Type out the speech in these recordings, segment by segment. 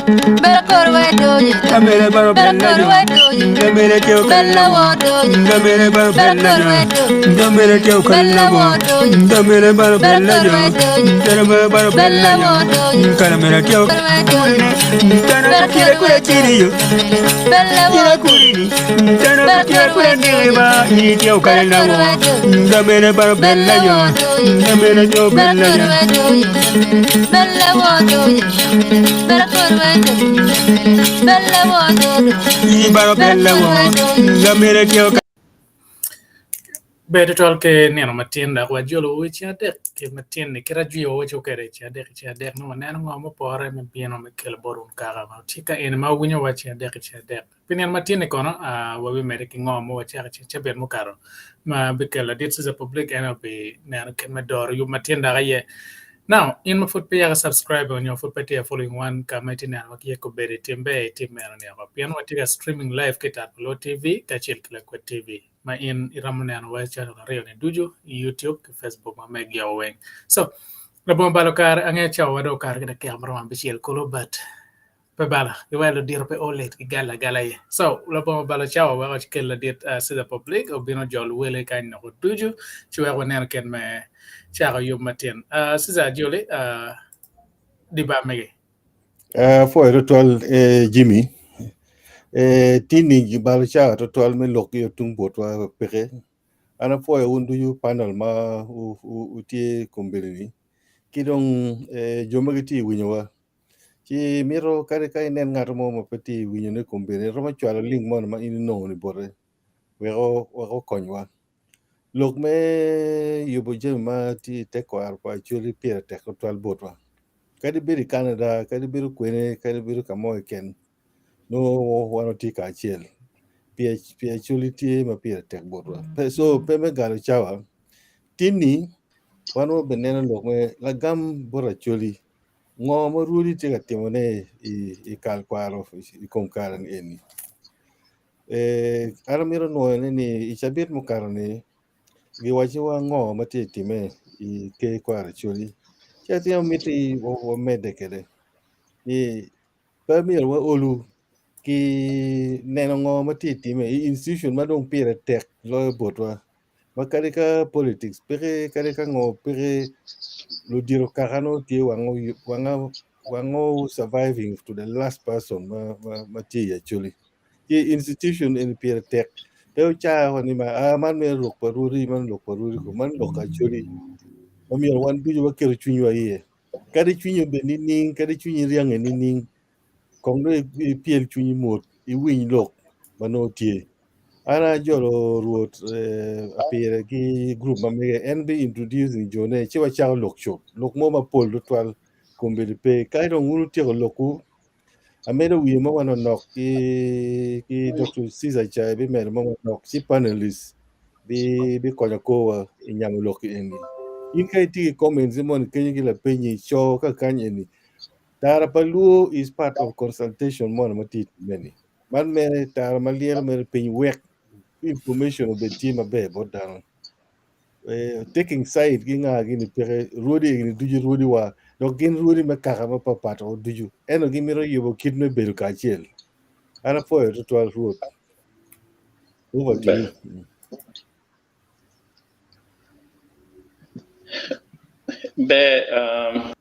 Kamere baro bella jo, kamere teo kalla wo, kamere baro bella jo, kamere teo kalla wo, kamere baro bella jo, kamere baro bella jo, kamere teo tana kira kura chiri yo, kira kuri ni, tana kira kura ni ba, ni teo kalla wo, kamere baro bella jo, kamere teo bella jo. Ber tutwal ki nino matin dok wajolo i ceng adek ki matin-ni kit ajwi wawaco kwede i ceng adek i ceng adek nongo waneno ngo mupore me bino me kelo bot wun kaka ma tye ka eni ma wuwinyo wa ceng adek i ceng adek. Pi nino matin-ni kono wabimedde ki ngo ma wacako i ceng cabit mukato ma bikelo ladit Cesar Public en aye obineno kit me doro yub matin dok aye. Now, in ma pud peya ki subscribe nyo pud pe itye ka following wan ka ma itye neno wa ki iye kobedi tim ber itim meno ni oko pien watye ka streaming live ki i Tat pa Luo TV kacel ki Lakwed TV ma in iromo neno wa channel aryoni ducu i YouTube ki Facebook ma megio weng. So, labongo balo kare angeyo cawa wa dong okato ki dakika maromo abicel kulu but Pe bala, giweko ludito pe o late gigalo agala iye. So, labongo balo cawa wek wakel ladit uh, Cesar Public obino jol wele kany noko ducu ci wek waneno kit me cako yub matin. Uh, Cesar Joli, uh, di ba megi. Apwoyo tutwal eh, Jimmy. Eh, tini gibalo cawa tutwal me lok ki tung botwa peke. An apwoyo wun ducu panel ma wutye kombeddi-ni ki dong eh, jo ma gitye i winyowa. Ci mito kadi ka inen ngat mo ma pe tye winyone kombeddi iromo cwalo link moni ma in inongo ni bote wek wek okonywa. Lok me yubo jami ma tye i tekwaro pa Acholi pire tek tutwal botwa. Kadi bedo i Canada, kadi bedo kwene, kadi bedo ka mo keken nongo wan watye kacel pi Acholi tye ma pire tek botwa. So pe me galo cawa tinni wan wabineno lok me lagam bot Acholi Ngo ma rwodi tye ka timone i kal kwaro i kom kare ni eni? An amito nwoyone ni i cabit mukato-ni giwacciwa ngo ma tye ka timme i ker kwaro Acholi ci atin amiti wamedde kwede ni pe myero waolu ki neno ngo ma tye ka timme i institution ma dong pire tek loyo botwa. Ma kadi ka politics peke kadi ka ngo peke ludito kaka nongo tye wango surviving to the last person ma tye i Acholi. Ci institution eni pire tek pe wucako ni ma ah man mere lok pa rwodi man lok pa rwodi ko man lok Acholi ma myero wan ducu waketo cwinywa iye. Kadi cwinyi obed nining kadi cwinyi ryange nining kong dong ipyel cwinyi mot iwiny lok ma nongo tye. An ajolo rwot apire ki gurup ma mege en bi introducing jone ci wacako lok cut lok mo mapol tutwal kombeddi pe ka dong wun wutyeko lokwu amedo wiye mo manonok ki ki Dr. Caesar ca bimedo mo manok ci panelist bi bikonyo korwa i nyamo lok eni. In ka itye ki comments moni kenyo ki lapenyi co ka kany eni Tara pa luo is part of consultation moni ma tye timme ni. Man mere tara ma lyero mere piny wek information obed tye maber bot dano. Eh, taking side ki nga gini peke rwodi egini ducu rwodi wa dok gin rwodi me kaka mapapat o ducu ento gimito yubo kit me bedo kacel. An apwoyo tutwal rwot. Over to you. Ber um,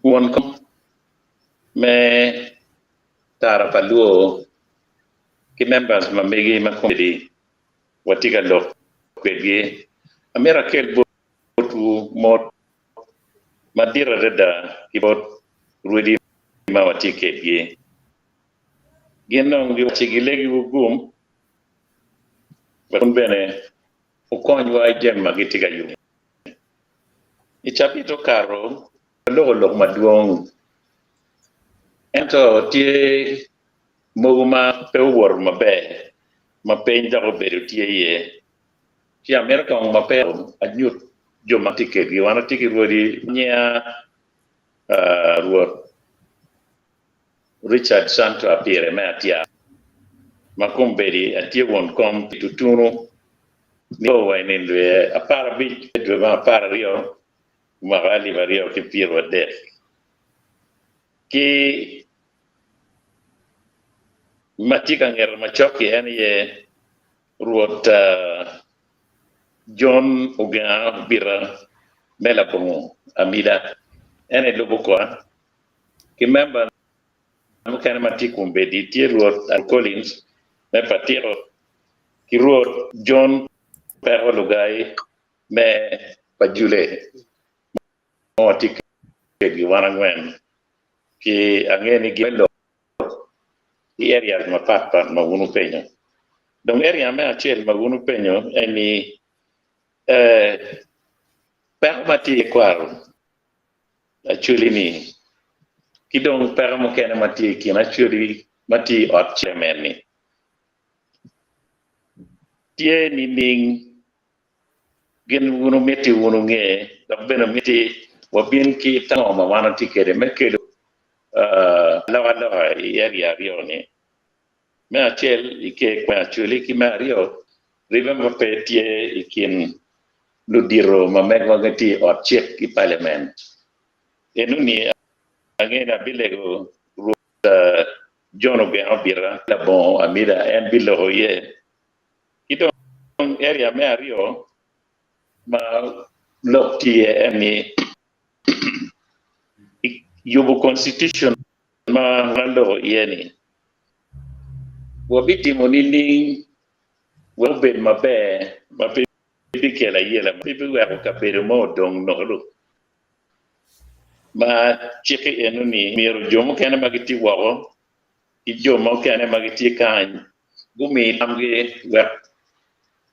Won kom me tara pa Luo ki members ma megi ma komedi watye ka lok kwedgi, amito akel botwu mot madit adada ki bot rwedi ma watye kwedgi. Gin dong giwacci gilegiwu gum wek wun bene wukonywa i jami ma gitye ka yubo. I cabit okato, waloko lok madwong, ento tye mogo ma pe owoto maber ma peny dok obedo tye iye. Ci amito kong ma peya anyut jo ma atye kwedgi. Wan watye ki rwodi nyinga Rwot Richard Santo Apire me Atyar, ma kombeddi atye won kom pi Tutunu nio wa i nino dwe 15 me dwe me 12 mwaka 2023. Ki ma tye ka ngete macok-ki en aye Rwot John Ogenga Obita me Labongo Amida, en aye lubo kora. Ki memba mukene ma tye kombeddi tye Rwot Al Collins me Patiko ki Rwot John Peko Lugai me Pajule. Ma watye kwedgi wan angwen ki ange ni gin me lok i areas mapat pat ma wun wupenyo. Dong area me acel ma wun wupenyo en ni peko ma tye i kwaro Acholi ni ki dong peko mukene ma tye i kin Acholi ma tye i ot chairman ni tye nining? Gin wun wumiti wun wunge, dok bene wumiti wabin ki tam ango ma wan watye kwede me kelo alokaloka i area aryo-ni, me acel i ker me Acholi ki me aryo ribbe ma pe tye i kin ludito ma megwa gitye i ot cik i paliament. Enoni ange ni abilego Rwot John Ogengo Obita labongo Amida en biloko iye. Ki dong area me aryo ma lok tye iye en ni yubo constitution ma waloko iye ni wabitimo nining wek obed maber ma pe bikelo ayela ma pe biweko kabedo mo odong nono ma cikke eno ni myero jo mukene ma gitye woko ki jo mukene ma gitye kany gumi tamgi wek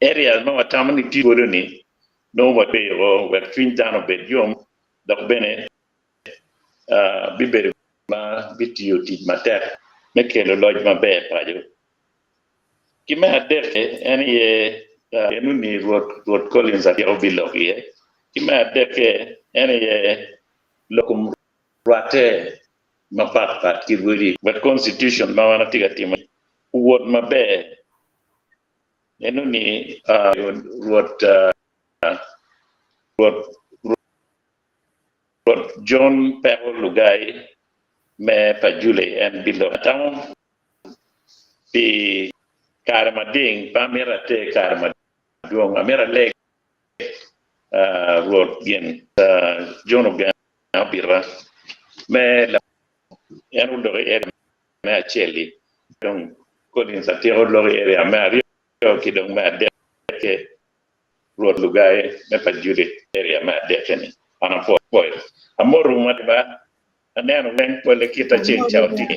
areas ma watamo ni tye twolo-ni nongo watweyo wek cwiny dano obed yom dok bene bibedo ma bitiyo tic matek me kelo loc maber paco. Ki me adek-ke en aye eno-ni Rwot Collins atyeko bilok iye. Ki me adek-ke en aye lok kom rwatte mapat pat ki rwodi wek constitution ma wan watye ka timo ni owot maber eno ni Rwot Rwot Rwot John Peko Lugai me Pajule en bilok atamo pi kare mading pe amito ater kare madwong amito aleg Rwot gin John Ogen Obita me en oloko i area me acel-li dong Collins atyeko loko i area me aryo ki dong me adek-ke Rwot Lugai me pa Judith area me adek-ke-ni. An apwoyo. Amoto madiba aneno weng pole kita ceng ca otini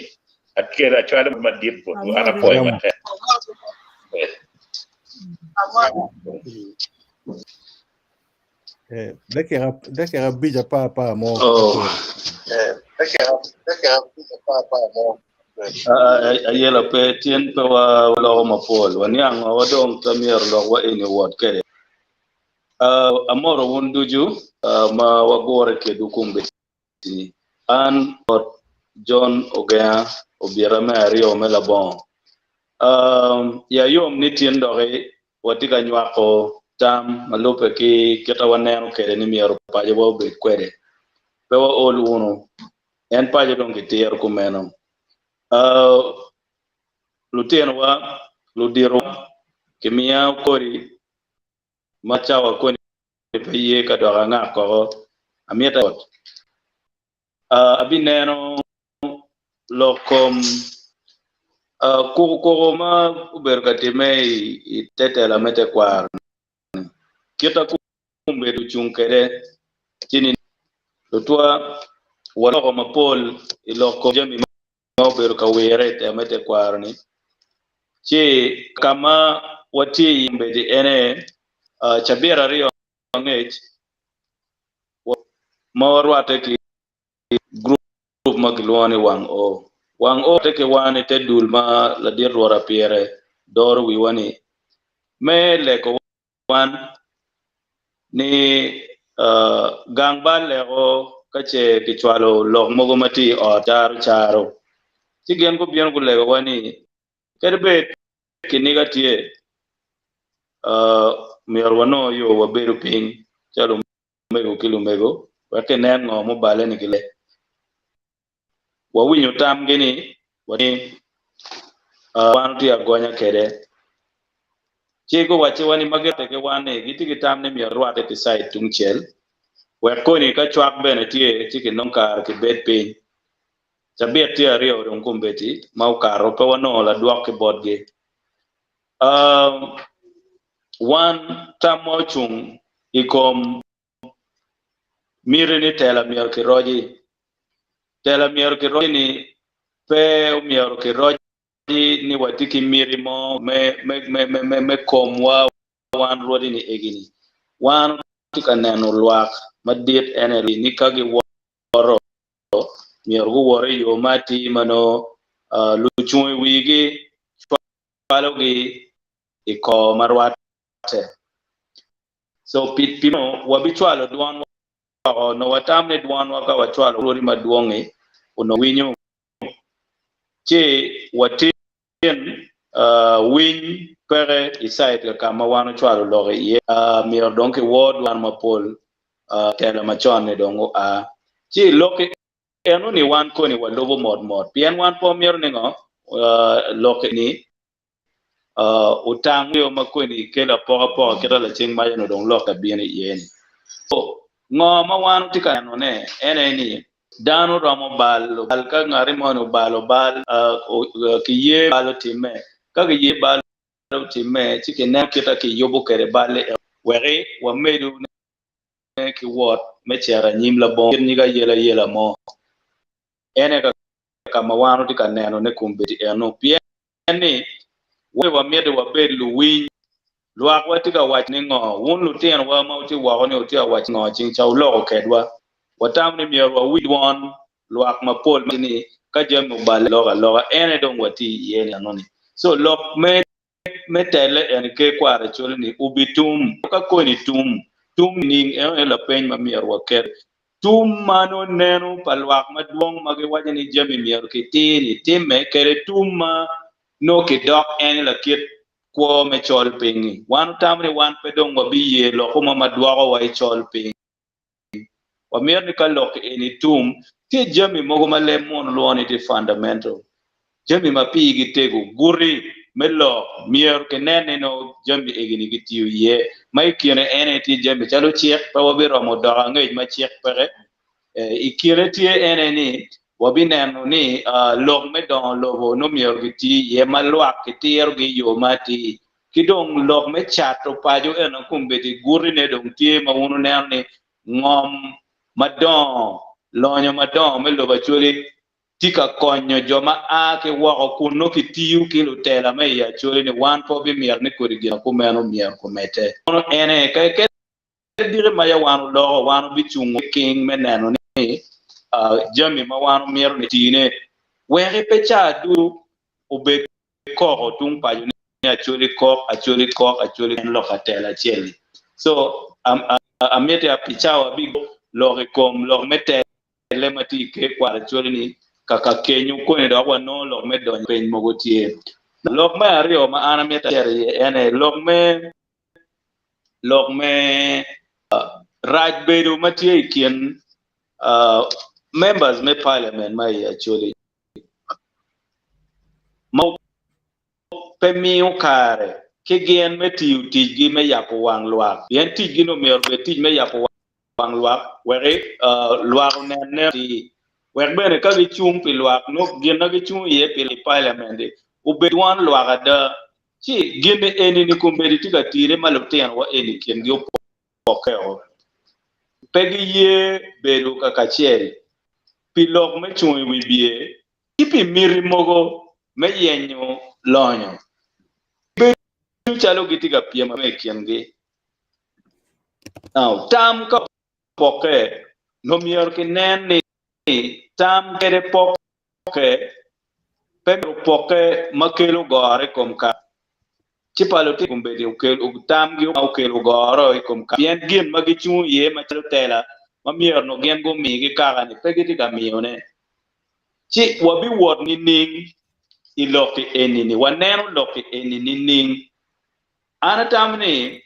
akelo acwalo madit botwu an apwoyo matek. Dakika abic apar mo. Ayela pe tyen pe waloko mapol waniang wa dong pe myero lokwa eni owot kwede. Amoto wun ducu ma wagure kedwu kombeddi. An Rwot John Ogenga obita me aryo me labongo. Iya yom ni tin doki watye ka nywako tam ma lubbe ki kit ma waneno kwede ni myero pacowa obed kwede. Pe waol wunu, en paco dong kitiro kumeno. Lutinowa, luditowa kimiya kodi ma cawa koni pe ye ka dok angak koko, amito ot. Abineno lok kom kukukuku ma obedo ka timme i te tela me tekwaro-ni, kit ma kombeddi ocung kwede ci ni lutwa waloko mapol i lok kom jami ma obedo ka wire i tela me tekwaro-ni, ci ka ma watye iye kombeddi ene cabit aryo angec ma warwatte ki gurup ma kilwongo ni Wang O. Wang O tye ki wan i te dul ma ladit Rwot Apire doro wiwa ni me leko wan ni gang bal leko ka ce kicwalo lok mogo ma tye i ot caro caro. Ci gin gubino gulegowa ni kadi bed kiniga tye, myero wanongo yo wabedo piny calo omego ki lumego wek kinen ngo mubale ni gile. Wawinyo tamgi ni ni wan watye agonya kwede. Ci guwacciwa ni ma girwatte ki wan ni gitye ki tam ni myero rwatte ki cait tungcel wek koni ka cwak bene tye ci kinong kare kibed piny. Cabit tye aryo dong kombeddi ma okato pe wanongo ladwok ki botgi. Wan tamwa ocung i kom miti ni tela myero kiroci. Tela myero kiroci ni pe omyero kiroci ni watye ki miti mo me komwa wan rwodi ni egini. Wan watye ka neno lwak madit ene ni ka giwoto myero guwot i yo ma atir ma nongo lucung i wigi cwalogi i kor ma rwatte. So pi meno wabicwalo dwonwa woko. Onongo watam ni dwonwa ka wacwalo rwodi madwong-ngi onongo winyo. Ci watin winy peke i cait ka ma wan ocwalo lok iye. Myero dong kiwor dwan mapol telo macon-ni dong oa. Ci lok eno-ni wan koni walubo mot mot pien wan pe wamito ni ngo lok ni otang yo ma koni kelo apokapoka kita laceng maca onongo dong lok abino iye ni. Ngo ma wan watye ka neno ne en aye ni dano romo balo bal ka ngati moni obalo bal kiye bal otimme ka kiye bal otimme ci kineno kita kiyubo kwede balle weki wamedo ne ki wot me cito anyim labongo kit nyig ayelayela mo. En aye ka ma wan watye ka neno ne kombeddi eno pien ni wan wamito wabed luwiny. Lwakwa tye ka waco ni ngo? Wun lutinowa ma wutye woko ni wutye ka waco ngo ceng ca wuloko kedwa? Watamo ni myero wawiny dwon lwak mapol ma ni ka jami oballe alok aloka en aye dong watye iye ni eno ni. So lok me me telle eni ker kwaro acoli ni obitum. Ka koni tum, tum nining? Eno aye lapeny ma myero waket. Tum ma nongo neno pa lwak madwong ma giwaco ni jami myero kitir ni timme kede tum ma nongo kidok en lakit kwo me col piny-ngi. Wan otamo ni wan pe dong wabiye loko mo ma dwokowa i col piny. Wamito ni ka lok eni tum, tye jami mogo ma leb munu lwongo ni tye fundamental, jami ma pigi tego, guti me lok myero kinen ni nongo jami egini kitiyo iye, ma i kine en aye tye jami calo cik, pe wabiromo dok angec ma cik peke. I kine tye en aye ni wabineno ni lok me dongo lobo nongo myero kiti iye ma lwak kitirogi i yo ma atir, ki dong lok me cato paco eno kombeddi gutine dong tye ma wun wuneno ni ngom madongo, lonyo madongo me lobo Acholi tye ka konyo jo ma a ki woko kun nongo kitiyo ki lutela me i Acholi ni wan pe wabimito ni kodi gin ma kumeno myero gumedde. Mono en aye ka kadi diki ma ya wan oloko, wan wabicungo king me neno ni jami ma wan wamito ni tine weki pe ca ducu obed koko tung paco ni Acholi kok, Acholi kok, Acholi en lok atela acel-li. So amiti pi cawa abigo lok i kom lok me tele ma tye i ker kwat Acholi ni kaka kenyo koni dok wanongo lok me donyo peny mogo tye. Lok me aryo ma an amito acito iye en aye lok me lok me rac bedo ma tye i kin members me parliament ma i Acholi. Ma pe miyo kare ki gin me tiyo ticgi me yabo wang lwak, pien ticgi-ni omyero obed tic me yabo wang lwak wek lwak onen atir, wek bene ka gicung pi lwak nongo gin ma gicung iye pi i paliament-ti obed dwon lwak ada. Ci gin-ni eni-ni kombeddi tye ka tine ma lutinowa eni kingi opokke-o, pe giye bedo kakacel pi lok me cung i wi bye ki pi miti mogo me yenyo lonyo. Gibedo calo gitye ka pyem i kingi. Now, tam ka opokke, nongo myero kinen ni tam kede pokke pe myero opokke ma kelo goro i kom kare. Ci pa lutino kombeddi tamgi okelo goro i kom kare pien gin ma gicung iye macalo tela ma myero onongo gin gumi ki kaka-ni pe gitye ka miyone. Ci wabiwot nining i lok-ki eni-ni? Waneno lok-ki eni nining? An atamo ni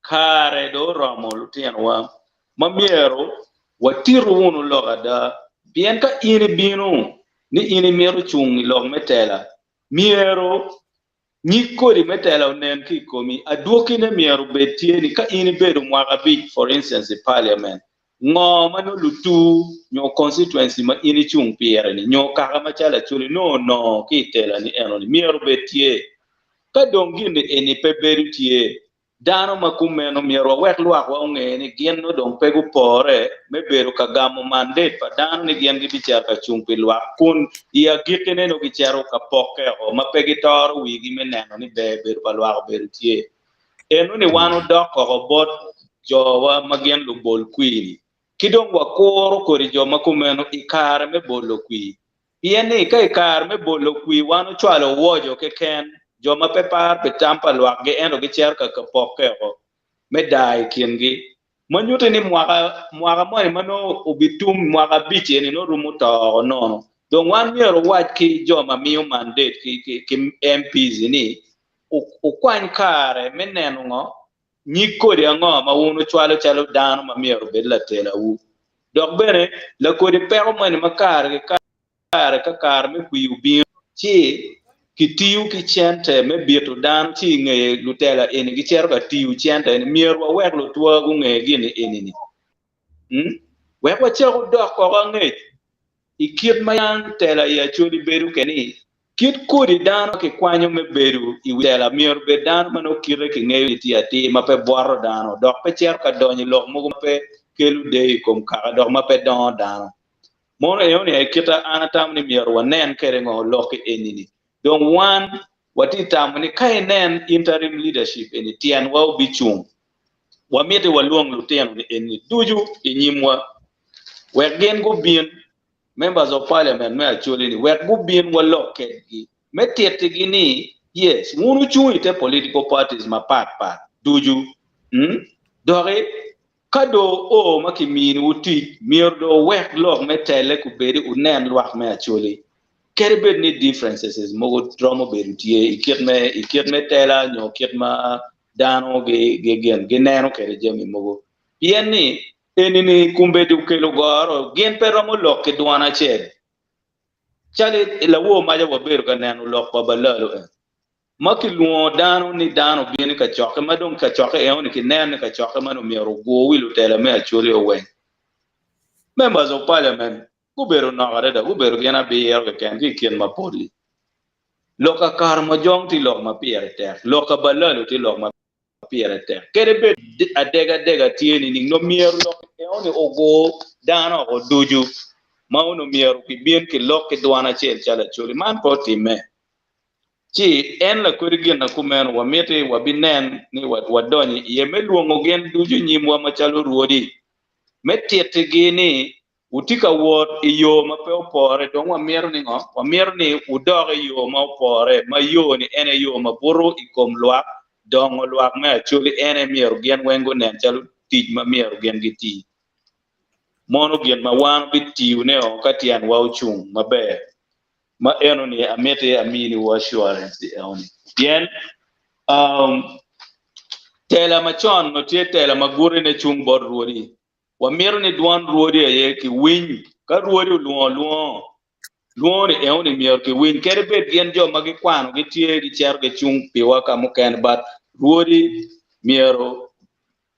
kare dong oromo lutinowa ma myero watitu wunu lok ada pien ka in ibino. ni in imito cung i lok me tela, myero nyig kodi me tela onen ki i komi. Adwokine myero obed tye ni ka in ibedo mwaka abic for instance i parliament, ngo ma nongo lutu nyo constituency ma in icung pire ni nyo kaka macalo Acholi nongo onongo ki i tela ni eno ni myero obed tye. Ka dong gin ni eni pe bedo tye, Dano ma kumeno myero wawek lwakwa onge ni gin nongo dong pe gupore me bedo ka gamo mandate pa dano ni gin gibicito ka cung pi lwak kun i agikkine nongo gicito ka pokke oko ma pe gitoro wigi me neno ni ber bedo pa lwak obedo tye. Enoni wan odok oko bot jowa ma gin lubol kwir-ni ki dong wakuro kodi jo ma kumeno i kare me bolo kwir. Pien ni ka i kare me bolo kwir wan ocwalo owoco keken, jo ma pe paro pi tam pa lwakgi ento gicito ka kapokke oko me daa i kingi, ma nyutte ni mwaka mwaka moni ma nongo obitum, mwaka abic eni nongo rumo to oko nono. Dong wan myero wawac ki jo ma miyo mandate ki, ki, ki MPs ni wukwany kare me neno ngo Nyig kodi ango ma wun wucwalo calo dano ma myero obed latelawu? Dok bene, lakodi peko moni ma kare ki kare ka kare me kwir obino, ci kitiyo ki cente me bito dano ci i ngeye lutela eni gicito ka tiyo cente eni. Myero wawek lutwa gunge gin eni-ni. Wek wacaku dok koko angec i kit ma yam tela i Acholi bedo kwede ni, Kit kodi dano ma kikwanyo me bedo i wi tela myero obed dano ma nongo kite kingeyo ni tye atir, ma pe bwoto dano, dok pe cito ka donyo i lok mogo ma pe kelo deyo i kom kaka dok ma pe dongo dano. Mono enoni aye kit a an atamo ni myero wanen kwede ngo lok-ki eni-ni. Dong wan watye tamo ni ka inen interim leadership eni tyenwa obicung, wamiti walwong lutino-ni eni ducu i nyimwa wek gin gubin Members of Parliament me Acholi ni wek gubin walok kedgi me tittigi ni yes wun wucung ite political parties mapat pat ducu doki ka dong oo ma kiminiwu tic myero dong wuwek lok me tele kubedi wunen lwak me Acholi kadi bed ni differences mogo romo bedo tye i kit me i kit me tela nyo kit ma dano gi gi gineno kwede jami mogo pien ni Eni-ni kombeddi okelo goro, gin pe romo lok ki dwan acel. Calo i lawor maca wabedo ka neno lok pa balalo en, ma kilwongo dano ni dano obin i kacokke, ma dong kacokke enoni kineno ni kacokke man omyero ogur wi lutela me Acholi oweng. Members of Parliament gubedo nok adada, gubedo gin abiro keken ki i kin mapol-li. Lok ka Karamojong tye lok ma pire tek, lok ka balalo tye lok ma pire tek. Kadi bed adegadega tye nining, nongo myero lok enoni ogur dano oko ducu, ma onongo myero gibin kilok ki dwan acel calo Acholi. Man pe otimme. Ci en lakwedi gin na kumeno wamiti wabinen ni wadonyo iye me lwongo gin ducu i nyimwa macalo rwodi, me tittigi ni Wutye ka wot i yo ma pe opore, dong wamito ni ngo? Wamito ni wudok i yo ma opore, ma yo-ni en aye yo ma buto i kom lwak, dongo lwak me Acholi en aye myero gin weng gunen calo tic ma myero gin giti. Mono gin ma wan wubitiyone-o ka tyenwa ocung maber? Ma enoni amiti aminiwu assurance i enoni, pien tela macon onongo tye tela ma gutine cung bot rwodi. Wamito ni dwon rwodi aye kiwiny. Ka rwodi olwongo lwongo, lwongo ni enoni myero kiwiny. Kadi bed gin jo ma gikwano gitye gicito gicung piwa ka mukene, but rwodi myero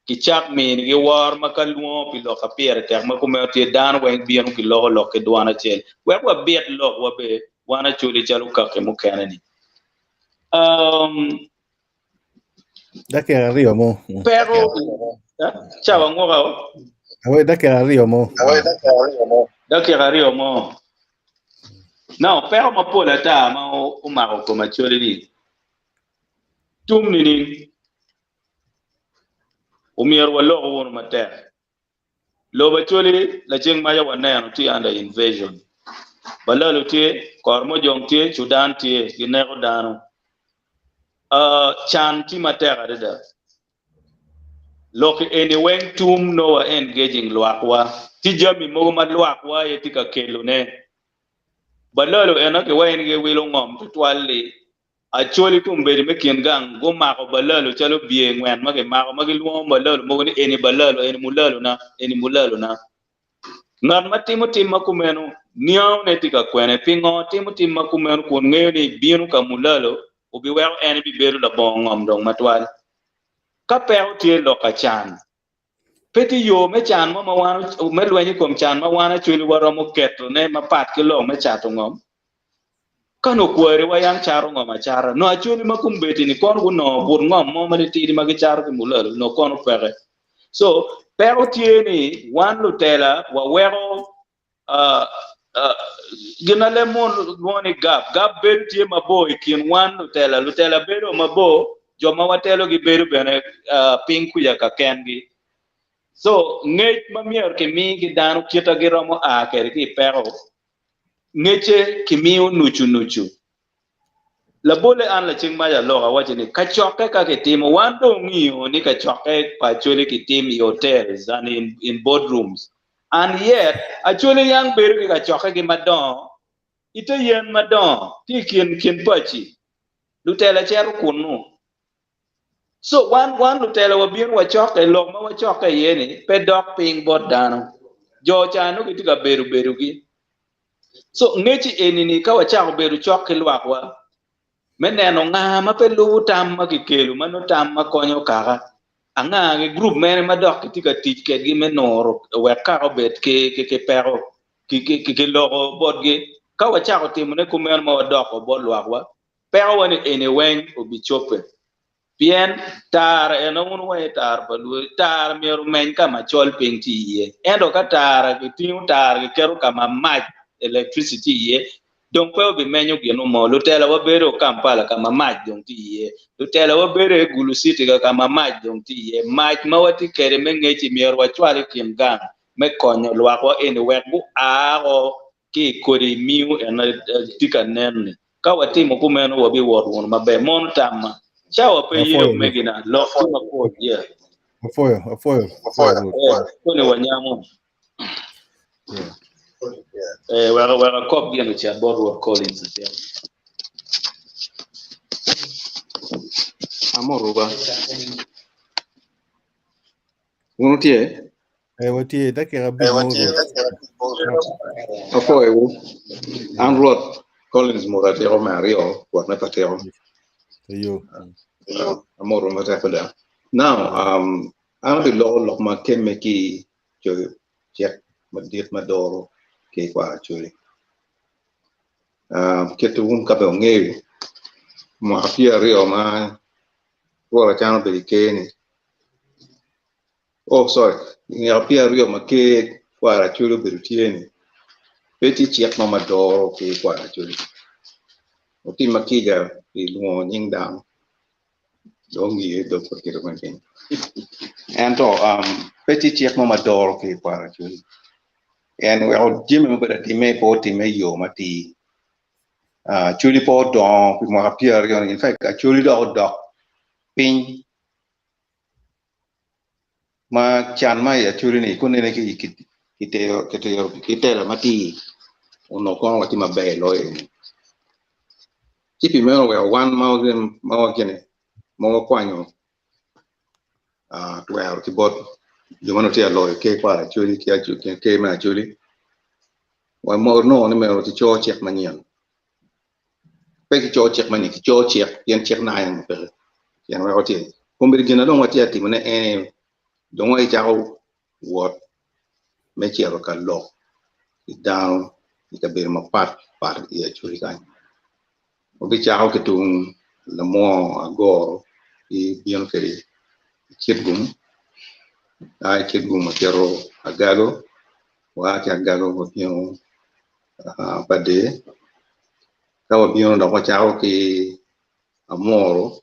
kicak minigi woro ma ka lwongo pi lok ka pire tek ma kumeno tye dano weng bino giloko lok ki dwon acel wek wabit lokwa be wan acoli calo kaki mukene ni. Um, Dakika aryo mo. Peko cawa nguka o. Awe dakika aryo mo. Dakika aryo mo. Now, peko mapol ata ma omako kom Acholi ni tum nining? Omyero walok wunu matek. Lobo Acholi laceng maca waneno tye under invasion. Balalu tye, Kormojong tye, Sudan tye, gineko dano. Can tye matek adada. Lok eni weng tum nongo wa engaging lwakwa. Tye jami mogo ma lwakwa aye tye ka kelone. Balalu eno kiwaci ni giwilo ngom tutwal-li Acholi kombeddi me kin gang gumako balalo calo bye ngwen ma gimako ma gilwongo balalo mogo ni eni balalo, eni mulalona, eni mulalona. Ngat ma timo tim ma kumeno Niangone tye ka kwene? Pingo timo tim ma kumeno kun ngeyo ni bino ka mulalo obiweko en ebibedo labongo ngom dong matwal? Ka peko tye lok ka can, pe tye yo me can mo ma wan me lweny i kom can ma wan Acholi waromo ketone mapat ki lok me cato ngom. Ka nongo kwariwa yam cato ngom acata, nongo Acholi ma kombeddi-ni kono gunongo but ngom mo matitidi ma gicato ki mulalo nongo kono peke. So, peko tye ni wan lutela waweko gin ma leb munu lwongo ni gap. Gap bedo tye mabor i kin wan lutela. Lutela bedo mabor, jo ma watelogi bedo bene piny kuca ka kengi. So, ngec ma myero kimi ki dano kita giromo a kwede ki i peko, ngecce kimiyo nucu nucu. Labolle an laceng mac aloko awaco ni kacokke ka kitimo wan dong ongiyo ni kacokke pa Acholi kitim i hotels and in board rooms and yet Acholi yang bedo ki kacokke gi madongo ite yen madongo tye ikin kin paci lutela cito kunu so wan wan lutela wabino wacokke lok ma wacokke iye ni pe dok piny bot dano jo ca nongo gitye ka bedo bedo gi So ngeci eni-ni ka wacako bedo cok ki lwakwa me neno nga ma pe lubo tam ma kikelo ma nongo tam ma konyo kaka, anga ki gurup mene ma dok kitye ka tic kedgi me nuro wek kaka obed ki peko ki loko botgi. Ka wacako timone kumeno ma wadoko bot lwakwa, pekowa ni eni weng obicobbe. Pien tara eno wun wuwaco ni tara pa lwori, tara myero omeny ka ma col piny tye iye. Ento ka tara kitingo tara kiketo ka ma mac, electricity, tye iye, dong pe obimenyo gin mo. Lutela wabedo Kampala ka ma mac dong tye iye. Lutela wabedo i Gulu City ka ka ma mac dong tye iye. Mac ma watye kwede me ngec-ci myero wacwal i kin gang me konyo lwakwa eni wek gua o ki i kodi miu en tye ka nen-ni. Ka watimo kumeno wabiwot wunu maber. Mono tamma. Cawa pe ye Apwoyo. omegina. Lok tye mapol. Yeah. Apwoyo, apwoyo, apwoyo Rwot. Eh, koni wanyamo. Yeah. Eh, wek wek akop gin ocit bot Rwot Collins acel. Amoruba. Wun wutye? Eh, watye dakika abic mo Rwot. Apwoyowu. An Rwot Collins Mura Atiko me aryo, Rwot me Patiko. Eyo. Amoto matek mada. Now, um, an abiloko lok ma kemme ki coyo cik madit ma doro ki i kwaro Acholi. Uh, kit wun ka bene wungeyo, mwaka pyeraryo ma Rwot Acana obedo i ker-ni, Oh sorry, mwaka pyeraryo ma ker kwaro Acholi obedo tye ni, pe tye cik mo ma doro ker kwaro Acholi. Otimma kica pi lwongo nying dano, dong ongiye dog pa kite me piny. Ento um, pe tye cik mo ma doro ker kwaro Acholi. En weko jami ma obedo atime pe otime i yo matir. Uh, Acholi pe odongo pi mwaka pyeraryo ni, in fact Acholi dok odok piny ma can ma i Acholi ni kunene ki ki telo matir onongo kono watye maber loyo eni. Ci pi meno oweko wan ma wagine ma wakwanyo twero ki bot jo ma onongo tye ka loyo ker kwaro Acholi ki ker me Acholi wanongo ni myero kico cik manyen. Pe kico cik manyen, kico cik pien cik naka en peke. Pien weko tye. Kombeddi gin na dong watye ka timone en ni dong wacako wot me cito ka lok ki dano i kabedo mapat pat i Acholi kany. Wabicako ki tung lamwoo agoro ki bino kwede i Kitgum, a i Kitgum wacito Agago, waa ki Agago wabino Pader, ka wabino dok wacako ki Amuru,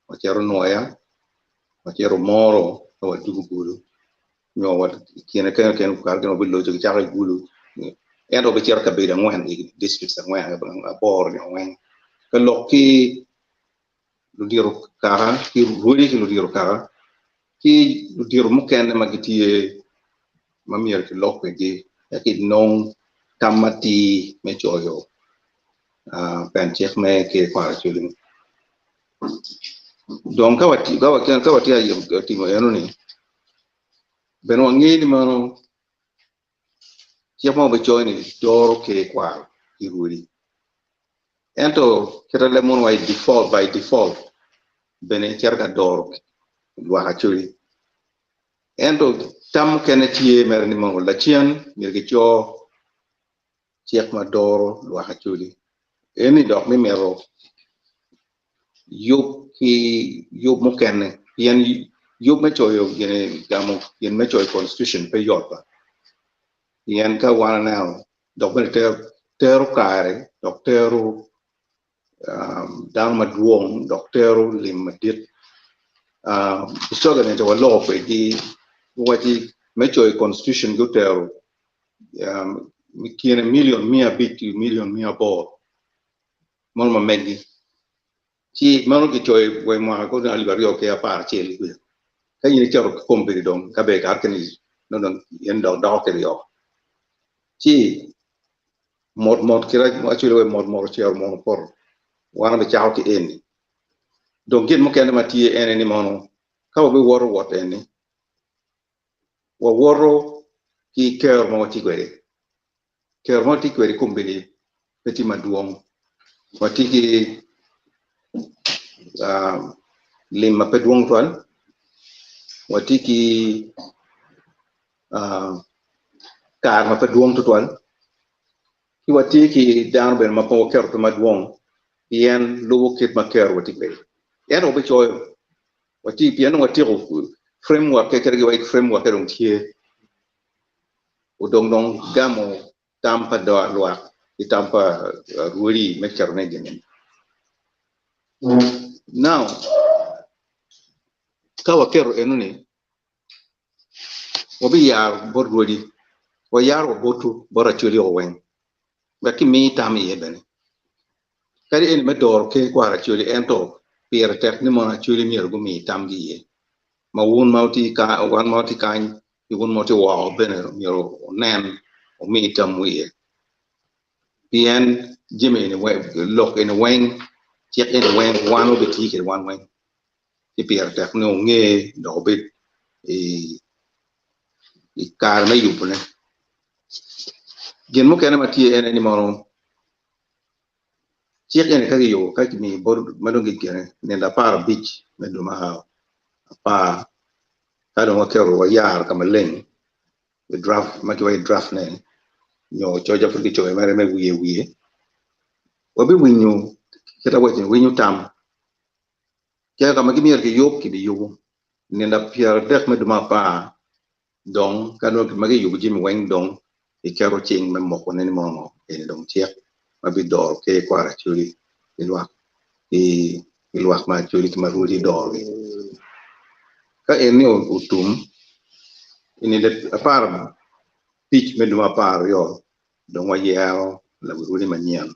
wacito Nwoya, wacito Omoro ka wadwogo Gulu nyo i kine kene kene kare wabiloco kicako i Gulu ento wabicito i kabedo angwen i districts angwen aboro nyo angwen ka lok ki ludito kaka ki rwodi ki ludito kaka ki ludito mukene ma gitye ma myero kilok kwedgi wek kinong tam matir me coyo pen cik me ker kwaro Acholi. Dong ka watye ka timo enoni bene wange ni meno. Cik ma wabicoyo ni doro ker kwaro ki rwodi. Ento kite leb mono wa i default, by default bene cito ka doro lwak Acholi. Ento tam mukene tye mere ni mono lacen myero kico cik ma doro lwak Acholi. Eni dok mi mito yub ki yub mukene pien yub me coyo gine gamo gin me coyo constitution pe yot ba pien ka wan aneno dok bene tero kare dok tero dano madwong dok tero lim madit. Busoga ni waloko kwedgi guwacci me coyo constitution gutero kine million 500 ki million 800 mono ma meggi ci meno kicoyo wa i mwaka kono 2011 kwija ka in icito ki kombeddi dong ka ber kare keni nongo dong in dok doko kiryo ci mot mot kit ma acwalo wa mot mot ocito mono opoto wan wabicako ki eni dong gin mukene ma tye ene ni mono ka wabiwoto wot eni wawoto ki kero ma watye kwede Kero ma watye kwede i kombeddi pe tye madwong. Watye ki lim ma pe dwong twal, watye ki kare ma pe dwong tutwal, ki watye ki dano bene ma pe waketo pe madwong pien lubo kit ma kerowa tye kwede. Ento wabicoyo, watye pien dong watyeko framework kadi wa framework-ke dong tye. Odong dong gamo tam pa lwak ki tam pa rwodi me ketone i gin-ni. Now, ka waketo enoni, wabiyaro bot rwodi, wayaro wa botwu, bot Acholi o weng, wek kimi tam iye bene. Kadi eni me doro ker kwaro Acholi, ento pire tek ni mono Acholi myero gumi tamgi iye. Ma wun ma wutye wan ma watye kany ki wun ma wutye woko bene myero wunen wumi tamwu iye. Pien jami eni lok eni weng, cik eni weng wan wabitiyo kwede wan weng. Ci pire tek ni wunge dok wubed i kare me yubone. Gin mukene ma tye ene ni mono Cik eni ka kiyubo ka kimiyo bot ma dong kigene nino 15 me dwe me apar ka dong waketo wayaro ka maleng i draft ma kiwaco draft ne nyo coc ma pud kicoyo mere me wiye wiye wabiwinyo kit awaco ni winyo tam ki ka ma myero kiyub kibiyubo nino 30 me dwe me apar Dong, ka nongo ma giyubo jami weng dong giketo cing me mokone ni mono eni dong cik ma bidoro ker kwaro Acholi ki lwak ki lwak ma Acholi ki ma rwodi dorogi. Ka eni otum, i nino 15 me dwe me 12 dong wayero lawi rwodi manyen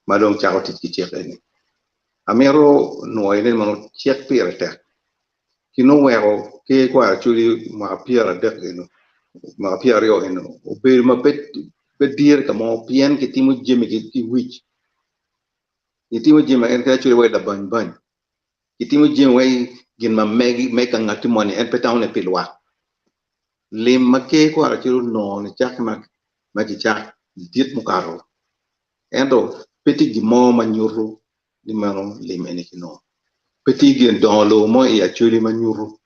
ma dong cako tic ki cik eni. Amito nwoyo ni mono cik pire tek. Gin oweko ker kwaro Acholi mwaka 30 eno, mwaka 20 eno obedo ma pe dire ka mo pien kitimo jami ki wic, kitimo jami en kit Acholi wai labany bany, kitimo jami wai gin ma megi me ka ngati moni en pe tamo ni pi lwak. Lim ma ker kwaro Acholi onongo nicakke ma kicak dit mukato ento pe tye gin mo ma nyuto ni meno lim eni kinongo. Pe tye gin dongo lobo mo i Acholi ma nyuto.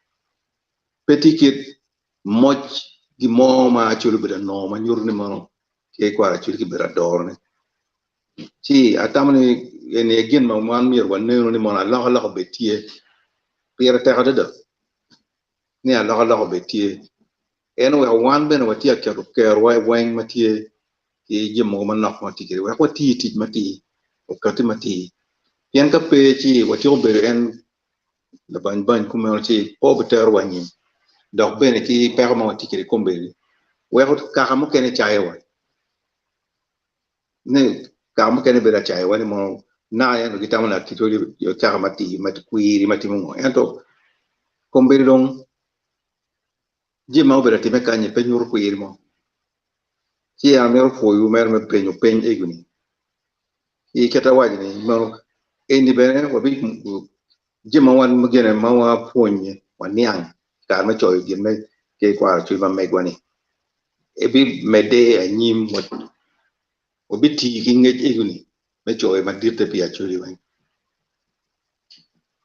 Pe tye kit moc gin mo ma Acholi obedo anongo ma nyuto ni meno ker kwaro Acholi kibedo adorone. Ci atamo ni eni aye gin ma wan myero wanenu ni mono alokaloka obed tye. Pire tek adada ni alokaloka obed tye. En oweko wan bene watye ka keto kerowa weng ma tye ki jami mogo manok ma watye kwede wek wati tic matir, okati matir. Pien ka pe ci watyeko bedo en labany bany kumeno ci pe obiterowa anyim. Dok bene ki peko ma watye kwede kombeddi weko kaka mukene cayowa. Ni kaka mukene bedo acayowa ni mono naka ento gitamo ni atitoli kaka matir ma kwiri ma timo ngo ento kombeddi dong jami ma obedo atime kany-nyi pe nyuto kwiri mo. Ci an amito pwoyowu mere me penyo peny ego-ni. I kit awaco ni meno eni bene wabi jami ma wan gine ma wapwonye waniang i kare me coyo gin me ker kwaro cwiny ma megwa-ni. Ebimedde anyim wabitii ki ngec egoni me coyo maditte pi Acholi weng.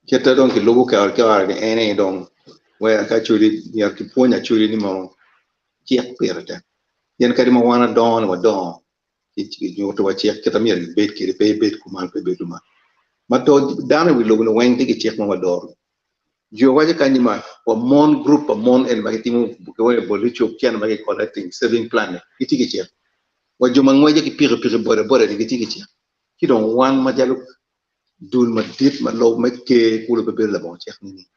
Kite dong kilubo kare ki kare ni en aye dong wek Acholi myero kipwony Acholi ni mono cik pire tek. Pien kadi ma wan adongo ni wadongo kinyuto wa cik kite myero ibed kwede pe ibed kuman pe ibed kuman. Ma to dano i wi lobo ni weng tye ki cik ma wadoro. Jo waco kany ni ma wa mon group pa mon eni ma gitimo bolo cuk cene ma gi collecting saving plan ni gitye ki cik. Wa jo ma ngweco ki pikipiki boda boda ni gitye ki cik. Ci dong wan macalo dul madit ma lobo me ker kulu pe bedo labongo cik nining?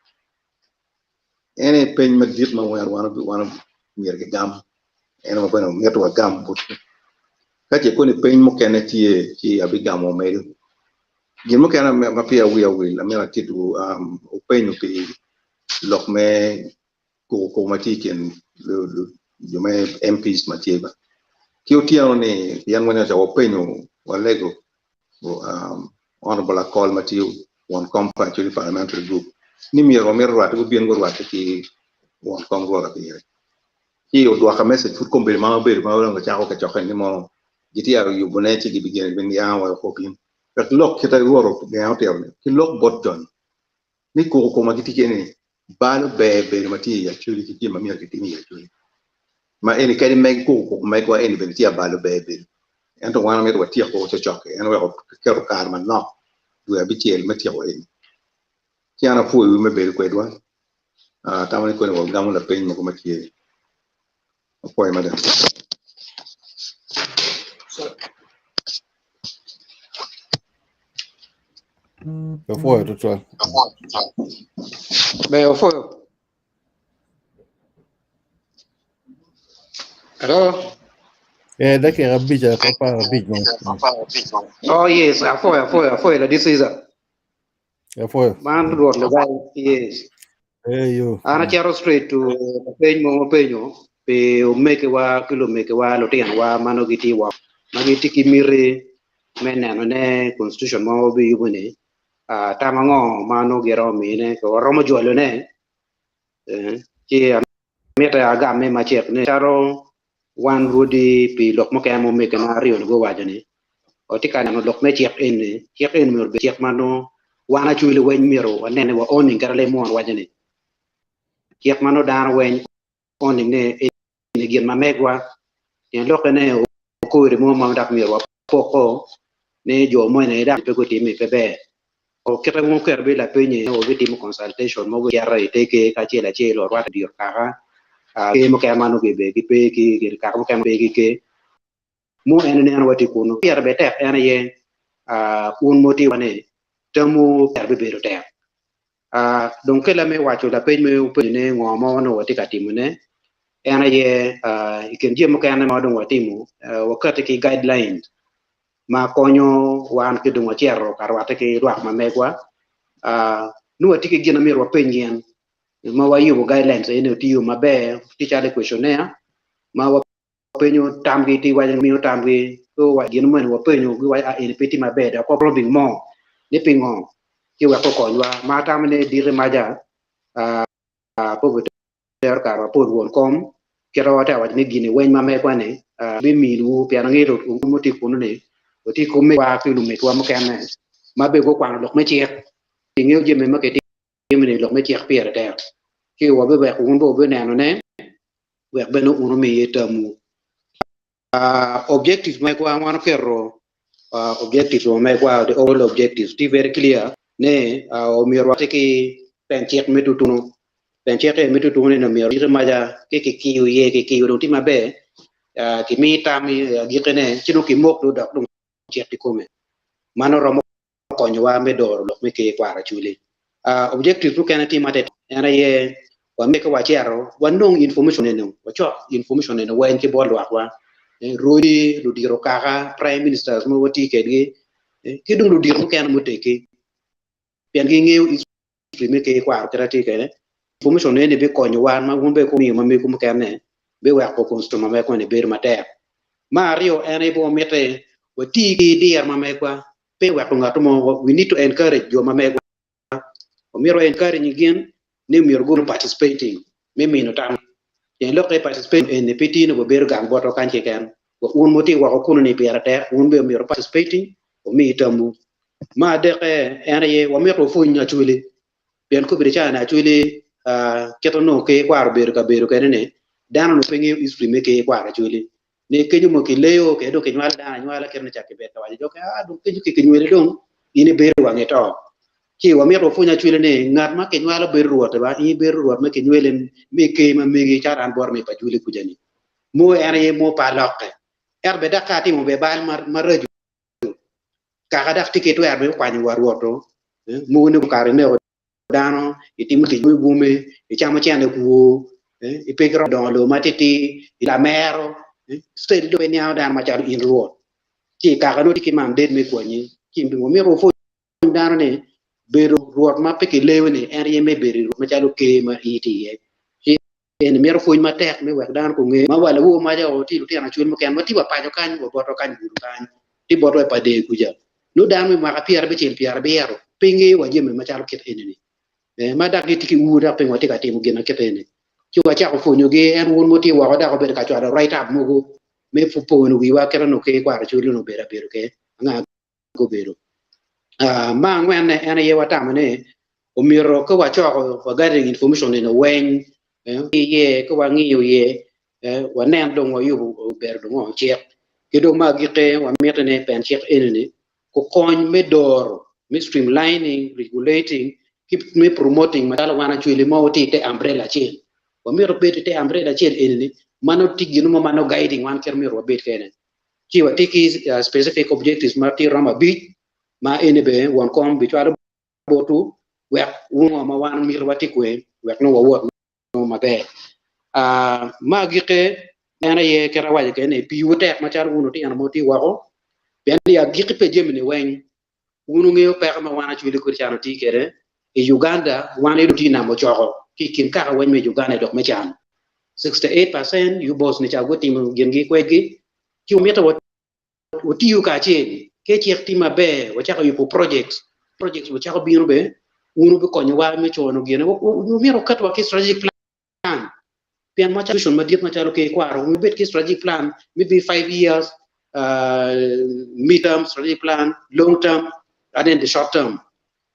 En aye peny madit ma wan myero gigam, en aye bene mito wagam botgi. Ka ce koni peny mukene tye ci abigamo omedo. Gin mukene ma peya wiya owil amito atitwu wupenyo pi lok me kukukuku ma tye i kin jo me MPs ma tye ba. Ki otyeno ni pien waneno ca wapenyo walego Honourable Akol ma tye won kom pa Acholi Parliamentary Group ni myero wamito rwatte gubin gurwatte ki won kom Rwot Abire. Ci odwoka message pud kombeddi ma wabedo ma dong wacako kacokke ni mono gitye yubone ci gibigeno gibiniango wa wek obin wek lok kite Rwot ogengo otito ni ki lok bot joni ni kuku kuma gitye kwede ni balo ber bedo ma tye i Acholi ki jami ma myero kitim i Acholi. Ma eni kadi meg kuku kuku megwa eni bene tye abalo ber bedo. Ento wan wamito watyek woko cocoki en oweko keto kare manok dwe abicel me tyeko eni. Ci an apwoyowu me bedo kwedwa. Atamo ni koni wagamo lapeny mogo ma tye. Apwoyo mada. Apwoyo tutwal. Ber opwoyo. Hello. Eh, dakika 5 apar 5 mo. Oh yes, apwoyo apwoyo apwoyo ladit Caesar. Apwoyo. Man Rwot Lugai, yes. Eh, yo. An acito straight to lapeny mo mapenyo pi omegiwa ki lumegiwa lutinowa ma nongo gitye woko ma gitye ki miti me neno ne constitution ma wabiyubo ni tam ango ma nongo giromo mine ka waromo jwalone ci amite agamme macek ni calo wan rwodi pi lok mukene ma omegina aryo-ni guwaco ni watye ka neno lok me cik eni, cik eni myero obed cik ma nongo wan acwili weng myero wanen ni wa owning kadi lim mon waco ni cik ma nongo dano weng owning ni eni gin ma megwa pien lokke ne okori mo ma dok myero wapoko ni jo moni dok pe gutimi pe ber. Kite ma oketo bene lapenye wabitimo consultation mogo cito i te ker kacel acel warwatte i diro kaka ker mukene ma nongo gipe ki kaka mukene ma pe ki ker mo en ineno watye kunu pire bene tek en aye un ma wutye ni tamwu pire bibedo tek dong kela me waco lapeny ma wupenyo ni ngo ma nongo watye ka timone en aye i kin jami mukene ma dong watimo wakati ki guidelines ma konyo wan ki dong wacito ka rwatte ki lwak ma megwa nongo watye ki gin ma myero wapeny gin ma wayubo guidelines eni otiyo maber tye calo questionnaire ma wapenyo tamgi ti waco miyo tamgi gin moni wapenyo giwaco a eni pe tye maber dok wa probing mo ni pingo ci wek okonywa ma atamo ni diki maca pe obitero kare mapol won kom kite wa te waco ni gini weny ma megwa ni biminiwu pien angeyo wun ma wutye kunu ni wutye ki omegwa ki lumegwa mukene ma bene gukwano lok me cik ingeyo jami ma kitimo ni lok me cik pire tek ci wabiweko wun bene wubineno ne wek bene wun wumi iye tamwu. Objective megwa wan oketo objectives wa megwa the overall objectives tye very clear ni omyero wati ki pen cik me tutunu pen cik me tutunu ni omyero diki maca ki kikiyo iye kikiyo dong tye maber kimi tam i agikine ci dong kimok dong dok dong cik kikome mano romo konyowa me doro lok me ker kwaro Acholi. Objectives mukene tye matek en aye wamito ka wacito wanong information eno, wacok information eno weng ki bot lwakwa, rwodi, ludito kaka, prime ministers ma watye kwedgi ki dong ludito mukene muteggi pien gingeyo history me ker kwaro kit ma tye kwede. Information eni bikonyowa ma wun bene kumiyo ma mego mukene biweko constitution ma megwa ni bedo matek. Me aryo en aye bene wamiti wati ki diro ma megwa pe weko ngat mo we need to encourage jo ma megwa omyero wa encourage gin ni myero gubedo participating me mino tam. Pien lok me participation eni pe tye ni wabedo gang botwa kany keken. Wa un ma wutye woko kunu ni pire tek, wun bene myero participating, wumi tamwu. Me adekke en aye wamito wapwony Acholi pien kobedo caa ni Acholi kit onongo ker kwaro obedo kabedo kwede ni dano onongo pe ngeyo history me ker kwaro Acholi. Ni kenyo mogo kileyo kede dong kinywalo dano anywala kit ni cak kibed ka waco jo kene aa dong kenyo ki kinyweli dong in ibedo wang ito. Ci wamito wapwony Acholi ni ngat ma kinywalo bedo rwot ba in ibedo rwot ma kinyweli me ker ma megi calo an bota me pa Acholi kuca ni. Mo en aye mo pa alokke. Ento bene dok ka atimo bene bal maraco kaka dok tye ki twero me kwanyo wa rwot-tu, mogo ni kare ineko dano, itimo tic me bwome, icamo cente kwo, ipe ki romo dongo lobo matitidi, lamero, state dong pe niango dano macalo in rwot. Ci kaka nongo tye ki mandate me kwanyi. Ci wamito wapwony dano ni bedo rwot ma pe kileyo ni en aye me bedo rwot macalo ker ma in itye iye. Ci Eni mito pwony matek me wek dano gunge ma wa lawor maca o tye lutino acwel mukene ma tye wa paco kany wa botwa kany gudo kany tye botwa i pader kuca nongo dano me mwaka pyerabicel pyerabiro pe ngeyo wa jami macalo kit eni ni ma dok gitye ki ur dok pingo watye ka timo gin ma kit eni ci wacako pwonyo gi en wun ma wutye woko dok wubedo ka cwalo write up mogo me pono wiwa kit ma onongo ker kwaro acwel onongo obedo abedo kwede anga gubedo. Me angwenne en aye watamo ni omyero ka wacoko wa gathering information eni weng iye ka wangiyo iye wanen dong wayubo obedo dong ngo cik ki dong me agikki wamito ni pen cik eni ni kukony me doro me streamlining, regulating ki me promoting macalo wan acwali ma watye ite umbrella acel wamito bedo ite umbrella acel eni ni ma nongo tye gin mo ma nongo guiding wan kit ma myero wabed kwede. Ci watye ki specific objectives ma tye romo abic ma eni bene won kom bicwalo botwu wek wun ngo ma wan mito watye kwe wek nongo wawot nongo maber. Me agikki en aye kit awaco kwede ni piwu tek macalo wun lutino ma wutye woko pien i agikki pa jami-ni weng wun wungeyo peko ma wan acwali kodi calo watye kwede i Uganda wan aye dong tye namo coko ki i kin kaka weng me Uganda i lok me can 68% UBOS ni ca gutimo gingi kwedgi ci wamito watiyo kacel ki cik tye maber wacako yubo projects, projects wacako bino bene wun wubikonyowa me cono gine wamito wuket wa ki strategic plan pien macalo institution madit macalo ker kwaro myero wubed ki strategic plan maybe 5 years, mid term strategic plan, long term and then the short term.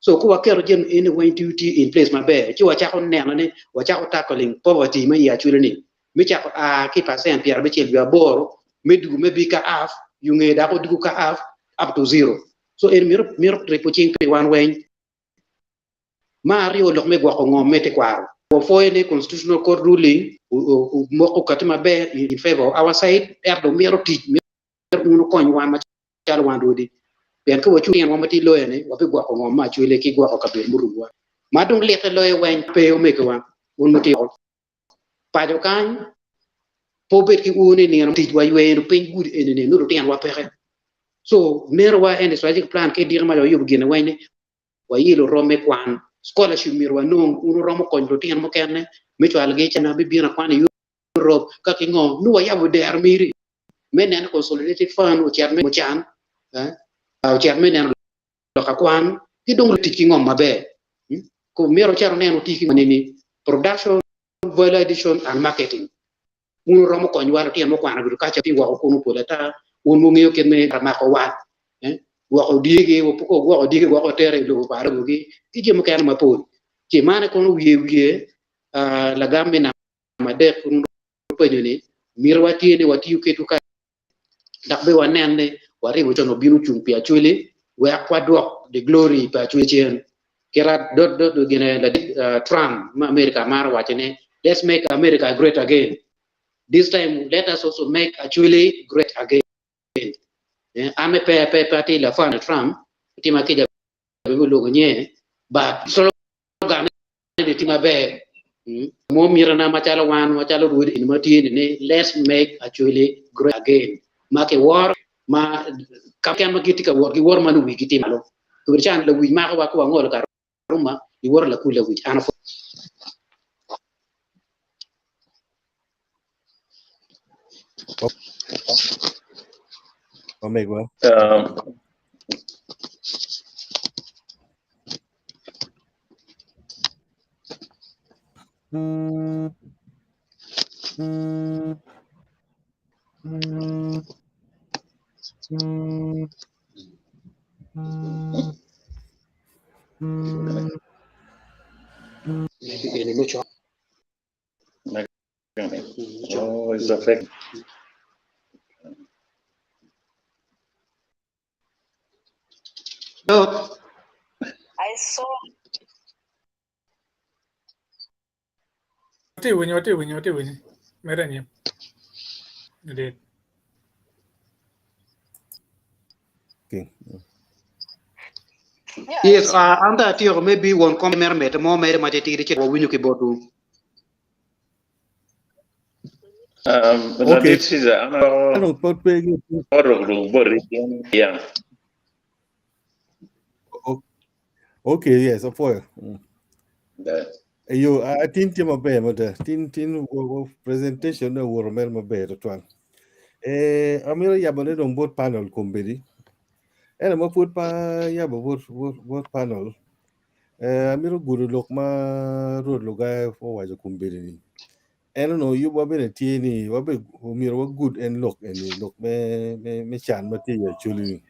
So ka waketo jami eni weng tye tye in place maber ci wacako neno ni wacako tackling poverty ma i Acholi ni me cako a ki percent pyerabicel wiye aboro me dugo me bi ka half yo nge dok odugo ka half up to zero. So eni mito mito ripo cing pi wan weng. Me aryo lok me gwoko ngom me tekwaro. Wapwoyo ni Constitutional Court ruling omoko kati maber in favor of our side ento dong mito tic mito wun wukony wan macalo wan rwodi pien ka wacung tyenwa ma tye loyo ni wabigwoko ngom me acwele ki gwoko kabedo murumowa ma dong lite loyo weng pe omegiwa wun mutye woko paco kany pe wubed ki ur ni nino tic wayweyo piny gudi eni ni nongo lutinwa peke so meno eni strategic plan ki diki ma wayubo gine weng ni wayilo rom me kwan, scholarship myero wanong, wun wuromo konyo lutino mukene me cwalogi i China me bino akwana i Europe ka ki ngo, nongo wayabo dero miri me neno consolidated fund ocit me can, ocit me neno lok akwan ki dong tic ki ngom maber. Myero wucit wunen wuti ki nini production, value addition and marketing. Wun wuromo konyowa lutino mukwano agriculture tye woko kunu pol ata, wun wungeyo kit me mako wat, gwoko dyegi, gwoko dyegi gwoko otere i lobo pa arobogi ki jami mukene mapol. Ci man aye kono wiye wiye lagam me namba adek wun wupenyo ni mitiwa tye ni watiyo kedwu ka dok bene wanen ni waribo con obino ocung pi Acholi wek wadwok the glory pa Acholi cen. Kita dot dot gine ladit Trump me America maro waco ni let's make America great again. This time let us also make Acholi great again. An me pe pe pe atye lafan Trump tima kica bene olwongo nye but slogan ni tye maber mo mitina macalo wan macalo rwodi eni ma tye ni ni let's make Acholi great again ma kiworo ma ka keken ma gitye ka wot giwoto ma nongo wigi tye malo obedo calo lawic makowa ka wangolo karuma iwoto lakul lawic an apwoyo. Omegwa. Oh, it's affect. No. I saw Watye winyo, watye winyo, watye winyo. Mere anyim. Indeed. King. yeah, I Yes, saw an dong atyeko maybe won kom mere mete mo mere ma titidi ci wawinyo ki botwu. Um, Okay. Ladit Caesar, an An dong pod pe gi arok ruk boti. Yeah. Okay, yes, apwoyo. Yeah. Eyo, atin tye maber mada. Tin tin presentation ne owuto mere maber tutwal. Eh, amito yabo ne dong bot panel kombeddi. Ento ma pud pa yabo bot bot bot panel. Eh, amito gudo lok ma Rwot Lugai owaco kombeddi ni. En onongo yubwa bene tye ni wabe omyero wagud en lok eni lok me me me can ma tye i Acholi ni.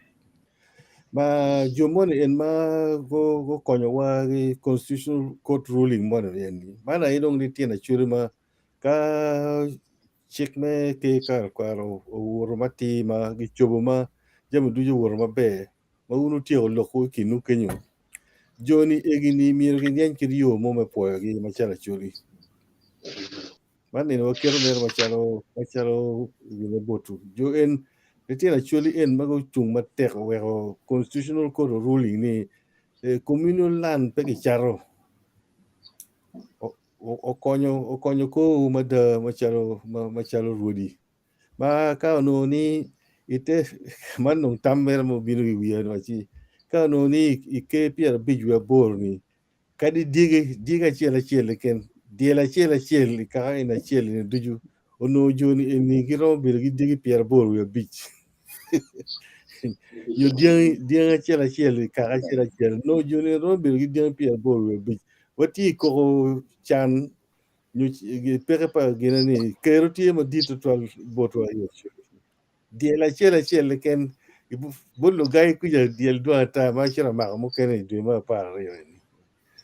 Ma jo moni en ma go gukonyowa ki constitutional court ruling moni en man aye dong litino Acholi ma ka cik me ker kare kwaro owoto matir ma gicobo ma jami ducu owoto maber ma wun wutyeko lokwu i kinwu kenyo joni egini myero ginyeny kit yo mo me pwoyogi macalo Acholi. Man nino waketo mere macalo macalo gine botwu. Jo en litino Acholi en ma gucung matek oweko constitutional court ruling ni eh, communal land pe gicato. O- o- Okonyo okonyo korwu mada macalo macalo rwodi. Ma ka onongo ni ite man dong tam mere ma obino i wiya ni waci ka onongo ni i ker 58 ni kadi dyegi dyegi acel acel keken dyel acel acel i kaka en acel ni ducu onongo joni eni giromo bedo ki dyegi 85 nyo dyangi dyangi acel acel i kaka acel acel onongo joni romo bedo ki dyangi 85 watye i koko can nyo peke pa gine ni kero tye madit tutwal botwa i Acholi. Dyel acel acel keken bot lugai kuca dyel dwong ata ma acito amako mukene i dwe me 12 eni.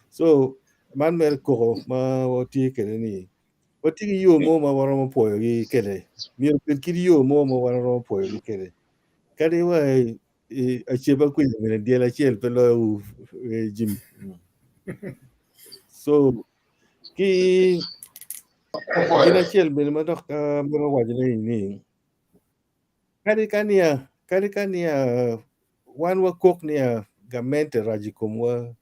So man mere koko ma watye kwede ni watye ki yo mo ma waromo pwoyogi kwede. Myero obed kit yo mo ma waromo pwoyogi kwede. Kadi wa i aceba kuca bene dyel acel pe loyo Jimmy. So ki gin acel bene ma dok amito wacone ni kadi ka niya kadi ka niya wan wakok niya gamente rac i komwa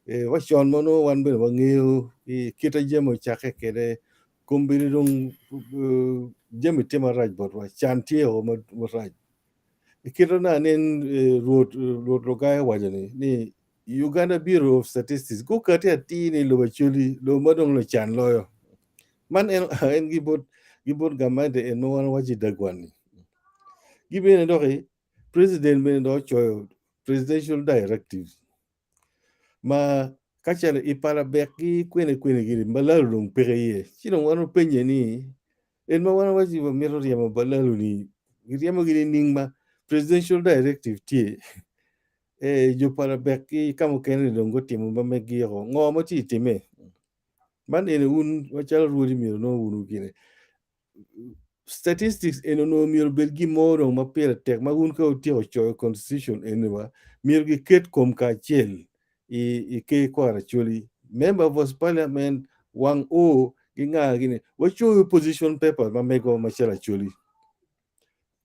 eh, wa con ma nongo wan bene wangeyo i kite jami ocakke kwede kombeddi dong eh, jami tye marac botwa can tye o marac i kite na nen eh, Rwot Rwot Lugai owaco ni ni Uganda Bureau of Statistics gukati atir ni lobo Acholi lobo ma dong lucan loyo man en en gibot gibot gamente en ma wan waco i dagwan ni gibene doki president bene dok ocoyo presidential directives ma ka calo i palabek ki kwene kwene gini balalu dong peke iye ci dong wan openye ni en ma wan waco wamito ryemo balalu ni giryemo gi nining ma presidential directive tye eh, jo palabek ki ka mukene dong gutimo ma meggi oko ngo ma tye time man eni wun macalo rwodi myero nongo wunu gine statistics eni onongo myero obed gin mo dong ma pire tek ma wun ka wutyeko coyo constitution eni wa myero giket kom kacel i i ker kwaro Acholi member of parliament wang o gi nga gini wacoyo position paper ma megwa macalo Acholi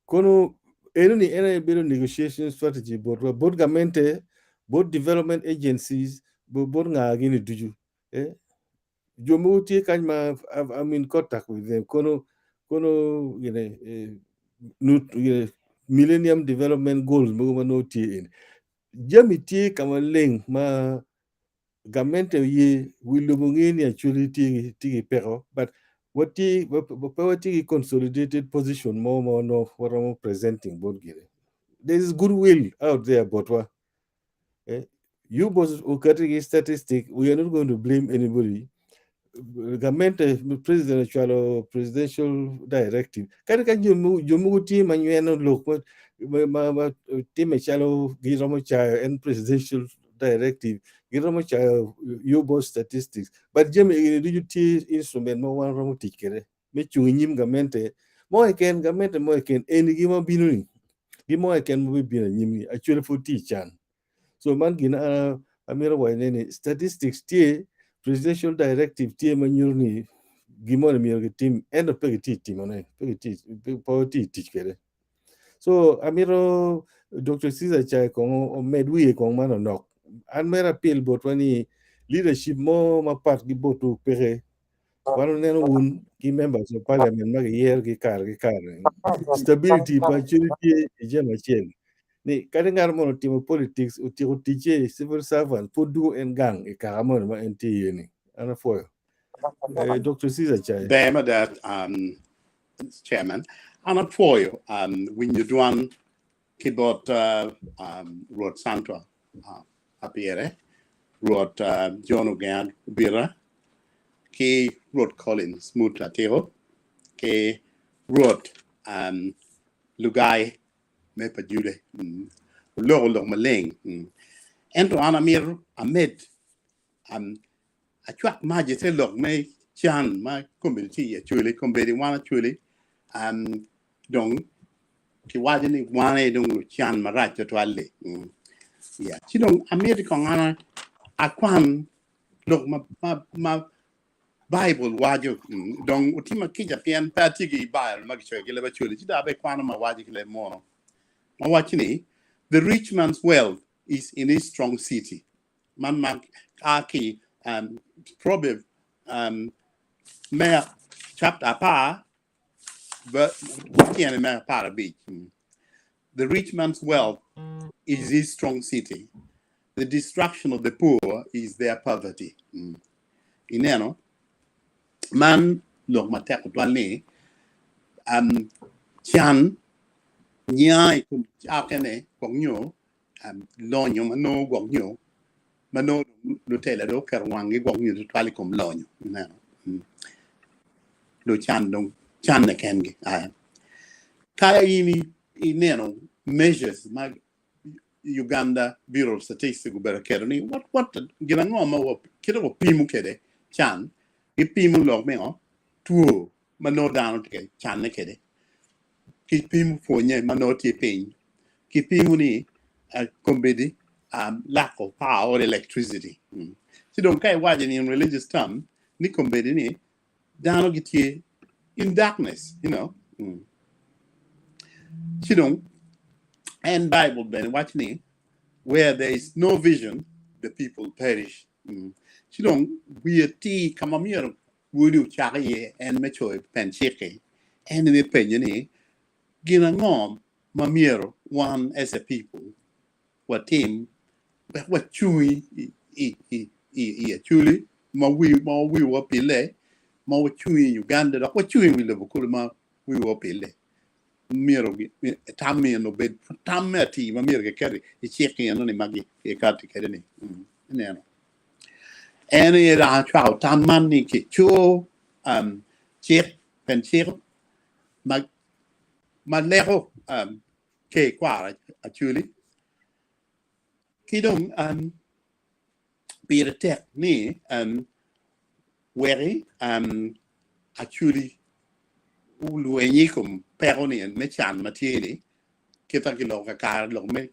kono eno ni en aye bedo negotiation strategy botwa bot gamente bot development agencies bot nga gini ducu eh? Jo mogo tye kany ma I'm in contact with them kono kono gine eh, nut, gine, millennium development goals mogo ma nongo tye eni jami tye ka maleng ma gamente oye wi lobo nge ni actually tye tye ki peko but watye pe watye ki consolidated position mo ma nongo waromo presenting bot gine there is goodwill out there botwa eh? You both okati ki statistic we are not going to blame anybody. Gamente president ocwalo presidential directive. Kadi ka jo mogo tye ma nyweno lok ma timme calo giromo cayo en presidential directive, giromo cayo yubo statistics, but jami eni ducu tye instrument ma wan romo tic kwede me cung inyim gamente mo keken, gamente mo keken eni gin ma bino ni gin mo keken ma bibino anyim ni actually pud tye i can. So man gin amito waco ne ni statistics tye, presidential directive tye ma nyuto ni gin moni myero gitim ento pe gitye timone, pe gitye pe watye tic kwede. So amito Dr. Caesar Chai kong omed wiye kong manonok. An mere apil botwa ni leadership mo mapat ki botwu peke. Wan waneno wun ki members of parliament ma giyero ki kare ki kare. Stability pa Acholi tye i jami acel. Ni kadi ngat moni otimo politics, otyeko ticce civil servant, pud dugo en gang i kaka moni ma en tye iye ni. An apwoyo. Eh, Dr. Caesar Chai. Ber mada, Chairman. An apwoyo winyo dwan ki bot Rwot Santwa Apire, Rwot John Ogenga Obita, ki Rwot Collins Mut Latiko, ki Rwot Lugai me Pajule. Oloko lok maleng. Ento an amito amed acwak mac i te lok me can ma kombeddi tye i Acholi. Kombeddi wan Acholi dong kiwaco ni wan aye dong lucan marac tutwal-li. Yeah. Ci dong amiti kong an akwan lok ma, ma, ma Baibul waco. Dong wutima kica pien pe atye ki Baibul ma kicoyo ki leb Acholi, ci dong abikwano ma waco ki leb Muno. Ma waco ni, The rich man's wealth is in his strong city. Man ma a ki um, Proverb um, me chapter apar tyene me 15. The rich man's wealth is his strong city. The destruction of the poor is their poverty. Ineno, man lok matek tutwal ni um, can nya i kom cakene gwok nyo um, lonyo ma nongo gwok nyo ma nongo lutela dong oketo wanggi gwok nyo tutwal i kom lonyo. Ineno, lucan dong canne kengi. Ka in ineno measures ma Uganda Bureau of Statistics obedo keto ni what what gin ango ma kite wapimo kwede can gipimo lok me ngo two ma nongo dano tye ka canne kwede kipimo pwonye ma nongo tye piny kipimo ni kombeddi lack of power or electricity ci dong ka iwaco ni in religious term ni kombeddi ni dano gitye in darkness you know ci dong en Bible bene waco ni where there is no vision the people perish ci dong wiye tir ka ma myero wodi ocak iye en me coyo pen cik-ki en me penye ni gin ango ma myero wan as a people watim wek wacung i i Acholi ma wiwa opille, ma wacung i Uganda dok wacung i wi lobo kulu ma wiwa opille. Myero tam eno obed tam me atir ma myero kiket i cik eno-ni ma gikati kwede-ni. Ineno? En aye dok acwako tam man ni kico cik, pen cik ma leko ker kwaro Acholi ki dong pire tek ni weki Acholi olweny i kom peko ni me can ma tye ni kita kiloko kakare lok me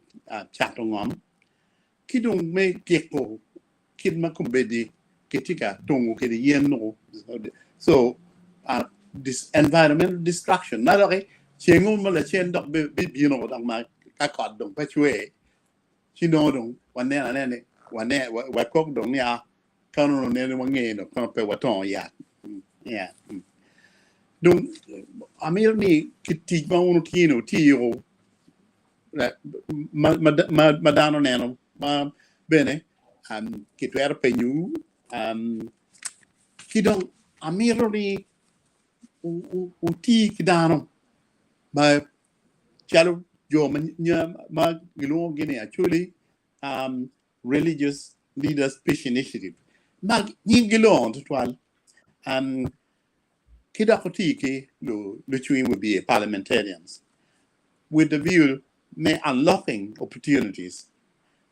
cato ngom ki dong me giko kit ma kombeddi kitye ka tongo kwede yen noko so this environmental destruction ma doki cengo ma lacen dok bibino dok ma ka kot dong pe cwer ci nongo dong waneno anena ni wane wakok dong ni a kano no nene wange no kono pe watongo yat yeah. Dong amito ni ki tic ma wun wutye ni wutiyo ma, ma, ma, ma dano neno ma bene um, kitwero penyowu um, ki dong amito ni wuti ki dano ma calo jo ma, ma gilwongogi ni Acholi um, Religious Leaders Peace Initiative ma nyinggi longo tutwal. Um, ki dok oti ki lucung i wibye, parliamentarians, with the view me unlocking opportunities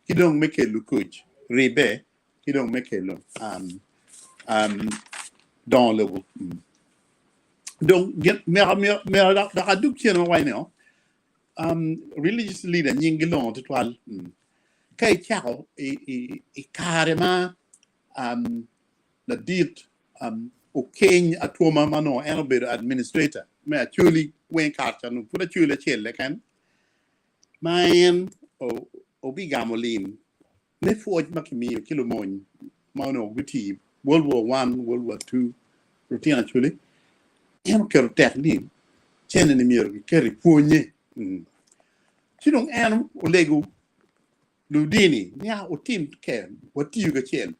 ki dong me kelo kuc, ribbe ki dong me kelo um, um, dongo lobo. Dong gin myero myero dok adug cen ma waco ni um, religious leader nyinggi longo tutwal. Ka icako i kare ma um, ladit um, Okeny Atwoma ma onongo en obedo administrator me Acholi weng kare ca onongo pud Acholi acel keken ma en obigamo lim me pwoc ma kimiyo ki lumony ma onongo gutiyo World War I, World War II, lutino Acholi, en oketo tek ni cene-ni myero kiket i pwonye. Ci dong en olego ludini ni wutim ker, watiyu kacel.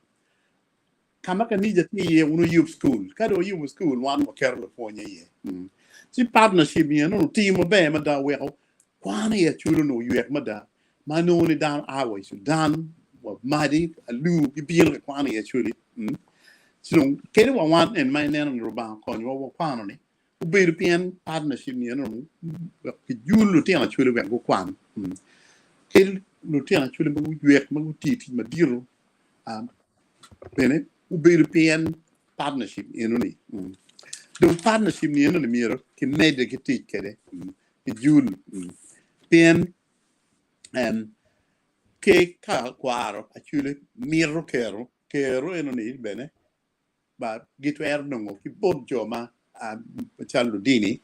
Ka ma kanija tye iye, wun wuyub cukul. Ka dong wuyubo cukul, wan waketo lupwonye iye. Ci partnership ni eno otiyo maber mada oweko kwan i Acholi onongo oywek mada ma nongo ni dano a wa i Sudan wa Madi, Alur gibino ka kwano i Acholi. Ci dong kadi wa wan en ma ineno ni Rubanga okonyowa wakwano ni obedo pien partnership ni eno wek kijul lutino Acholi wek gukwan. Kadi lutino Acholi ma guywek ma gutiyo tic madito bene obedo pien partnership eno-ni. Dong partnership ni eno-ni myero kimedde ki tic kwede ki jul pien ki ka kwaro acwele mito kero, kero eno-ni bene ba gitwero nongo ki bot jo ma calo ludini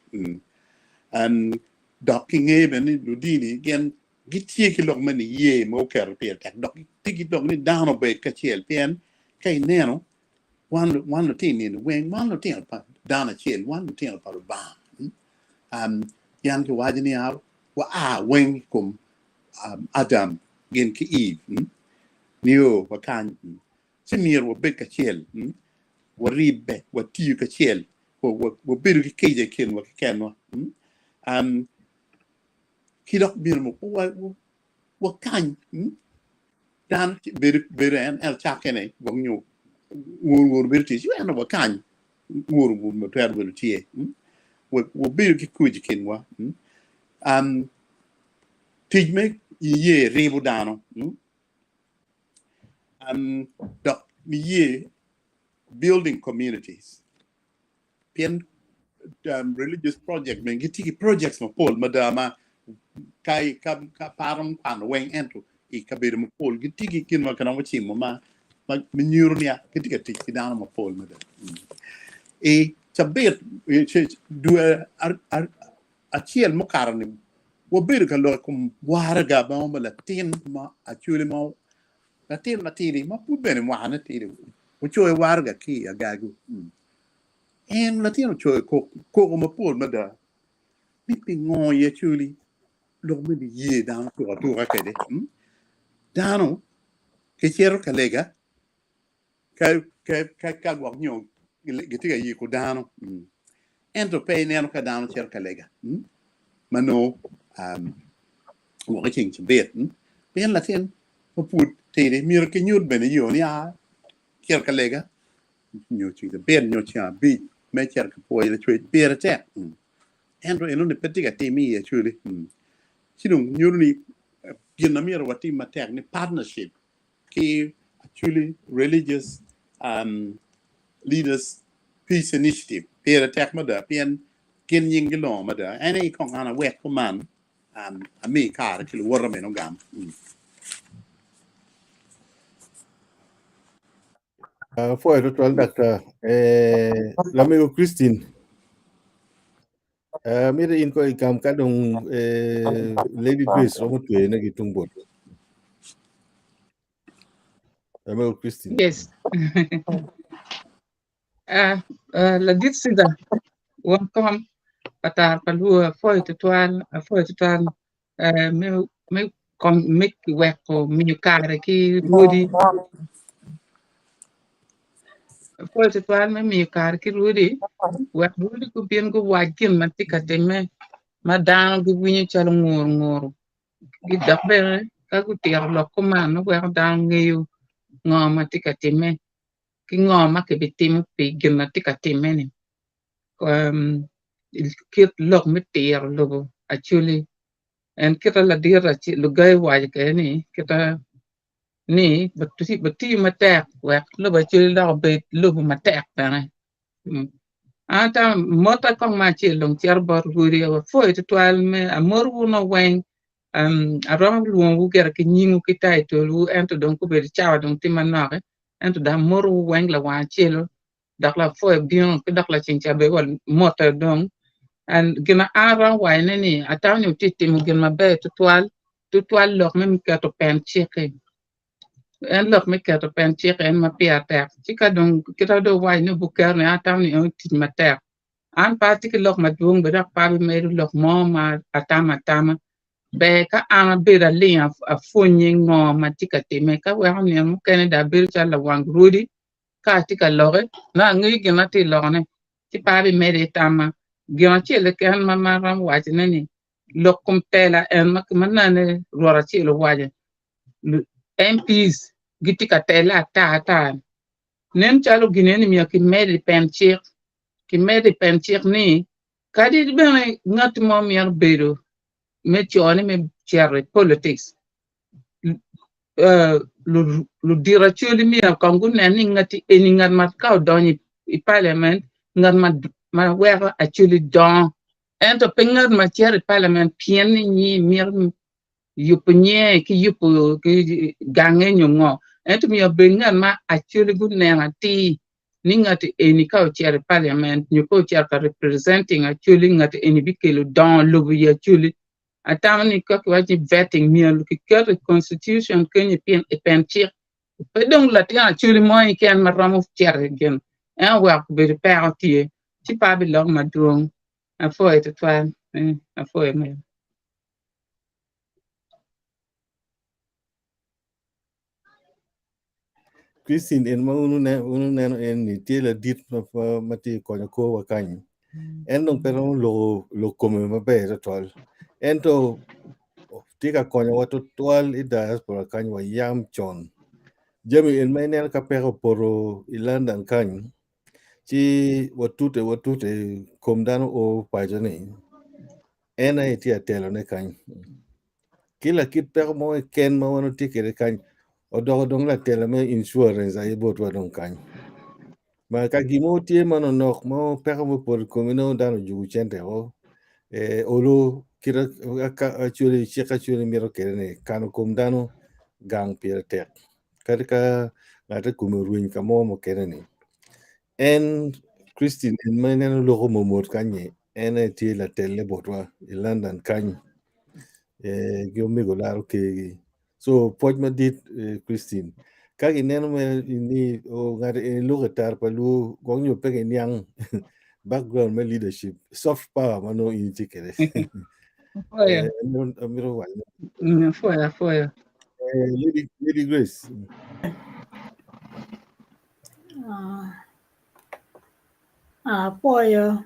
dok kingeyo bene ni ludini gin gitye ki lok me niye ma oketo pire tek dok gitye ki lok ni dano obed kacel pien ka ineno wan wan lutino nino weng wan lutino pa dano acel wan lutino pa Lubanga pien kiwaco ni wa a weng i kom Adam gin ki Eve nio wa kany. Ci myero wabed kacel, waribbe, watiyo kacel, wabedo ki kica i kinwa kekenwa, ki dok myero wakany dano bedo en cakke-ni gwok nyo nguru nguru bedo tye ci ento wakany nguru nguru ma twero bedo tye wabedo ki kuc i kinwa. Tic me niye ribo dano. Dok niye building communities pien religious project bene gitye ki projects mapol mada ma ka ka paro me kwano weng ento i kabedo mapol gitye ki gin ma kiromo cimo ma nyuto ni gitye ka tic ki dano mapol mada. I cabit dwe acel mukato-ni, wabedo ka lok i kom waraga mo ma latin ma Acholi mo, latin matidi ma pud bene mwakane tidi ocoyo waraga ki i Agago. En latin ocoyo koko mapol mada ni pingo i Acholi lok me niye dano tuko atuka kwede. Dano gicito ka lega ka gwok nyo gitye ka yiko dano ento pe ineno ka dano cito ka lega ma nongo woko i ceng cabit pien latin ma pud tidi myero kinyut bene yo ni a cito ka lega nyo ceng cabit nyo ceng abic me cito ka pwoyo lacwec pire tek ento enoni pe tye ka time i Acholi ci dong nyuto ni gin ma myero watim matek ni partnership ki Acholi Religious Leaders Peace Initiative pire tek mada pien gin nyinggi longo mada. En aye kong an awek kuman ami kare ki luwota meno ogam. Apwoyo tutwal Daktar. Eh, lamego Christine, eh, mito in ko igam ka dong eh, Lady Grace romo tweyone ki tung bot. Lamego Christine. Yes. Ah, ah, ladit Cedar, won kom pa tar pa luo apwoyo tutwal, apwoyo tutwal eh, me me kom me weko miyo kare ki rwodi. Apwoyo tutwal me miyo kare ki rwodi wek rwodi gubin guwac gin ma tye ka timme ma dano giwinyo calo ngur nguru. Dok bene ka gutito lok kuman weko dano ngeyo ngo ma tye ka timme. ki ngo ma kibitimo pi gin ma tye ka timme-ni kit lok me tiro lobo Acholi en kita ladit Lugai owaco kwede ni kita ni watiyo matek wek lobo Acholi dok obed lobo matek bene. An atamo motta kong me acel dong cito bot rwodi apwoyo tutwal me amoto wun weng aromo lwongowu gire ki nyingwu ki taitolwu ento dong gubedo cawa dong tye manok ento dong amotowu weng lawang acelu dok lapwoyo bino ki dok laceng ca bene wa motte dong and gin ma an aromo wacone ni atamo ni wutye ka timo gin maber tutwal tutwal lok me keto pen cik-ki en lok me keto pen cik en ma pire tek ci ka dong kita dong wuwaco ni wubuketo ni an atamo ni eno tic matek an pe atye ki lok madwong bene dok pe abimedo lok mo ma atamo atama ber ka an abedo aling apwonye ngo ma tye ka timme ka weko nino mukene dong abedo calo lawang rwodi ka atye ka lokke nongo angeyo gin ma atye ka lokone ci pe abimedo ki tamma. Gin acel keken ma aromo wacone ni lok kom tela en ma nene rwot acel owaco MPs gitye ka tele ata ata nen calo gin eni myero kimed i pen cik kimed i pen cik ni kadi bene ngat mo myero bedo me cone me cito i politics ludito acholi myero kong gunen ni ngati eni ngat ma ka odonyo i parliament ngat ma weko acholi dongo ento pe ngat ma cito i parliament pien ni mito yubo nyinge ki yubo gange nyo ngo ento myero obed ngat ma acholi guneno atir ni ngati eni ka ocito i parliament nyo ka ocito ka representing acholi ngati eni bikelo dongo lobo i acholi. Atamo ni ka kiwaco ni vetting myero kiket i constitution kenyo i pen cik pe dong latin acholi mo keken ma romo cito i gin en oweko obedo peko tye ci pe abiloko madwong apwoyo tutwal apwoyo mego. Christine en ma wun wuneno en ni tye ladit ma tye ka konyo korwa kany en dong pe romo loko lok kome maber twatwal ento tye ka konyowa twatwal i diaspora kany wa yam con jami en ma ineno ka peko opoto i London kany ci watute watute kom dano o paco ni en aye tye ka telone kany ki lakit peko mo keken ma wan watye kwede kany odoko dong latela me insurance aye botwa dong kany ma ka gin mo tye manonok mo peko mo opoto i komi nongo dano ojuko cente o eh, olo kit actually cik actually mito kwede ni kano kom dano gang pire tek kadi ka ngate kome orweny ka mo mukene ni en Christine en ma ineno loko momot kany-nyi en aye tye latelle botwa i London kany eh, gi omego laro kergi so pwoc madit eh, Christine ka gineno mere ni oh, ngati eni loko i tar pa luo gwok nyo pe giniang background me leadership soft power ma nongo in itye kwede Apwoyo. Eh, amito amito waco Apwoyo, apwoyo. eh, Lady, Lady Grace Ah, Apwoyo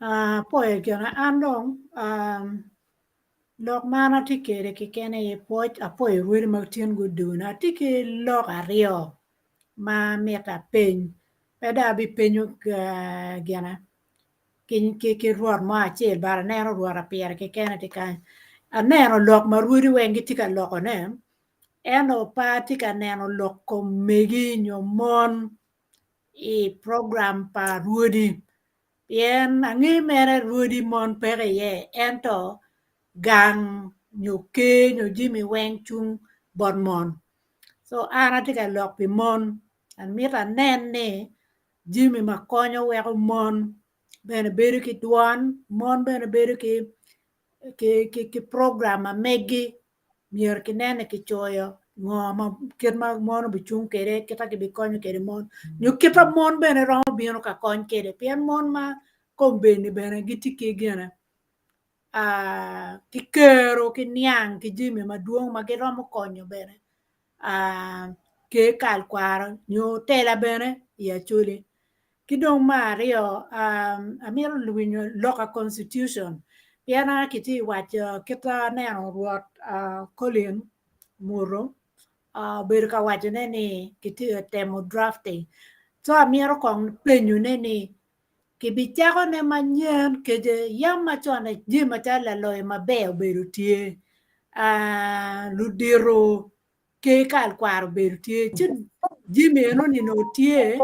apwoyo gine an dong lok ma an atye kwede keken aye pwoc apwoyo rwodi ma tin gudune atye ki lok aryo ma mito apeny pe dong abipenyo gine ki rwot mo acel but aneno rwot apire keken tye kany aneno lok ma rwodi weng gitye ka lokone ento pe atye ka neno lok kom megi nyo mon i program pa rwodi pien ange mere rwodi mon peke iye ento gang nyo ker nyo jami weng cung bot mon so an atye ka lok pi mon amito anen ni jami ma konyo weko mon bene bedo ki dwon mon bene bedo ki program ma megi myero kinen ni kicoyo ngo ma kit ma mon obicung kwede kit ma kibikonyo kwede mon nyo kit ma mon bene romo bino ka kony kwede pien mon ma kombeddi bene gitye ki gine ki kero ki niang ki jami madwong ma giromo konyo bene ker kal kwaro nyo tela bene i Acholi. Ki dong me aryo amito winyo lok a constitution pien kitye ka waco kit ma aneno rwot Colin Muro. Obedo ka wacone ni kitye ka temo drafting. So amito kong penyone ni kibicakone manyen kece yam macon jami macalo laloyo maber obedo tye, ludito ker kal kwaro obedo tye ci jami enoni onongo tye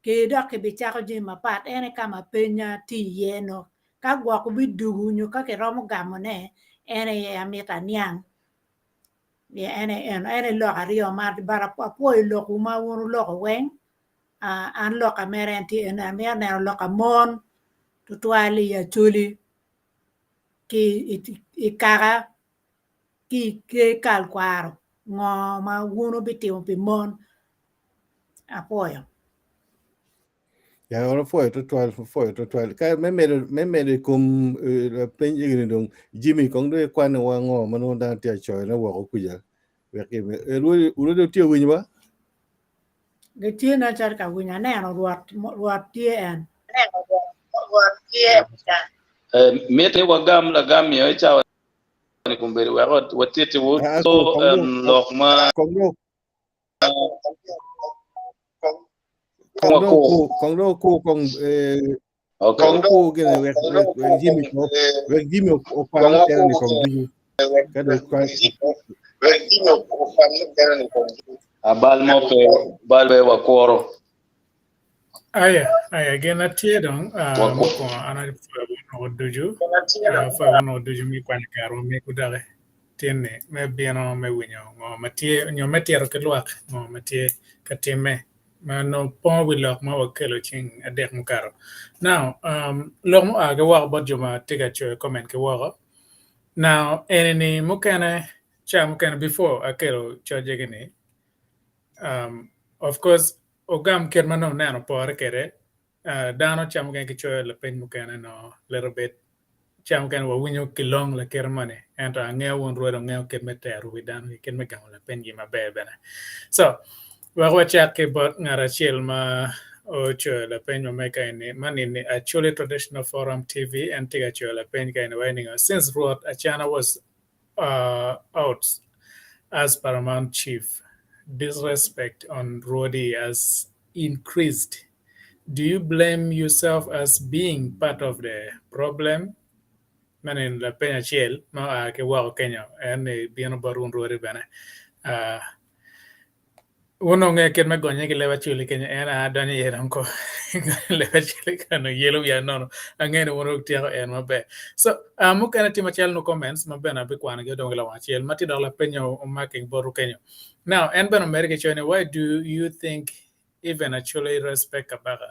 ki dok kibicako jami mapat en aye ka ma penya tye iye no ka gwok bidwogo nyo ka kiromo gamone en aye amito aniang. En aye eno, en aye lok aryo ma but apwoyo lokwu ma wun wuloko weng, an loka mere en tye eni amito neno lok pa mon tutwal i Acholi ki i kaka ki i ker kal kwaro ngo ma wun wubitimo pi mon apwoyo. Ya, wapwoyo twatwal, wapwoyo twatwal. Ka me medo me medo i kom eh, lapeny egini dong Jimmy kong dong ikwanowa ngo ma nongo dano tye ka coyone woko kuca wek ki eh, rwodi rwodi tye winyo ba? Gitye nen calo ka winyo aneno rwot rwot tye en. Eh, mitte wagam lagam miyo i cawa ni kombeddi wek watittiwu Ah, so kong dong em, lok ma kong dong kong dong okur kong dong okur kong eh, Okay. kong okur gine wek wek wek Jimmy ko wek Jimmy okwan mukene ni kong ducu ka dong kwan Abal mo pe bal pe wakuro. Aya, aya, gin atye dong, ah, Wakuro. mukwongo an apwoyo wun woko ducu, ah, apwoyo wun woko ducu me kwanyo kare me gudoki tin-ni me bino me winyo ngo ma tye nyo me tito ki lwak ngo ma tye ka timme ma nongo pongo wi lok ma wakelo ceng adek mukato. Now, um, lok mua ki woko bot jo ma tye ka coyo comment ki woko. Now, eni-ni mukene, ca mukene before akelo cocegi-ni, um, of course, ogam kit ma nongo neno pore kwede, uh, dano ca mukene gicoyo lapeny mukene no little bit ca mukene wawinyo kilong lakite moni ento angeyo wun rwed ongeyo kit me tero wi dano ki kit me gamo lapenygi maber bene. So, wek wacak ki bot ngat acel ma ocoyo lapeny ma mega eni ma nini Acholi Traditional Forum TV en tye ka coyo lapeny ka eni waco ningo since Rwot Acana was uh, out as paramount chief disrespect on Rwodi has increased Do you blame yourself as being part of the problem? Meno en lapeny acel ma oa ki woko kenyo en ni bino bot wun rwodi bene. Uh, wun onge kit me gonye ki leb acoli kenyo en a donyo iye dong ko leb acoli kano yelo wiya nono ange ni wun wutyeko en maber. So uh, mukene tye macalo no comments ma bene abikwanogi odong ki lawang acel ma tye dok lapeny omaking botwu kenyo. Now en bene omedde ki coyo ni why do you think even actually respect Kabaka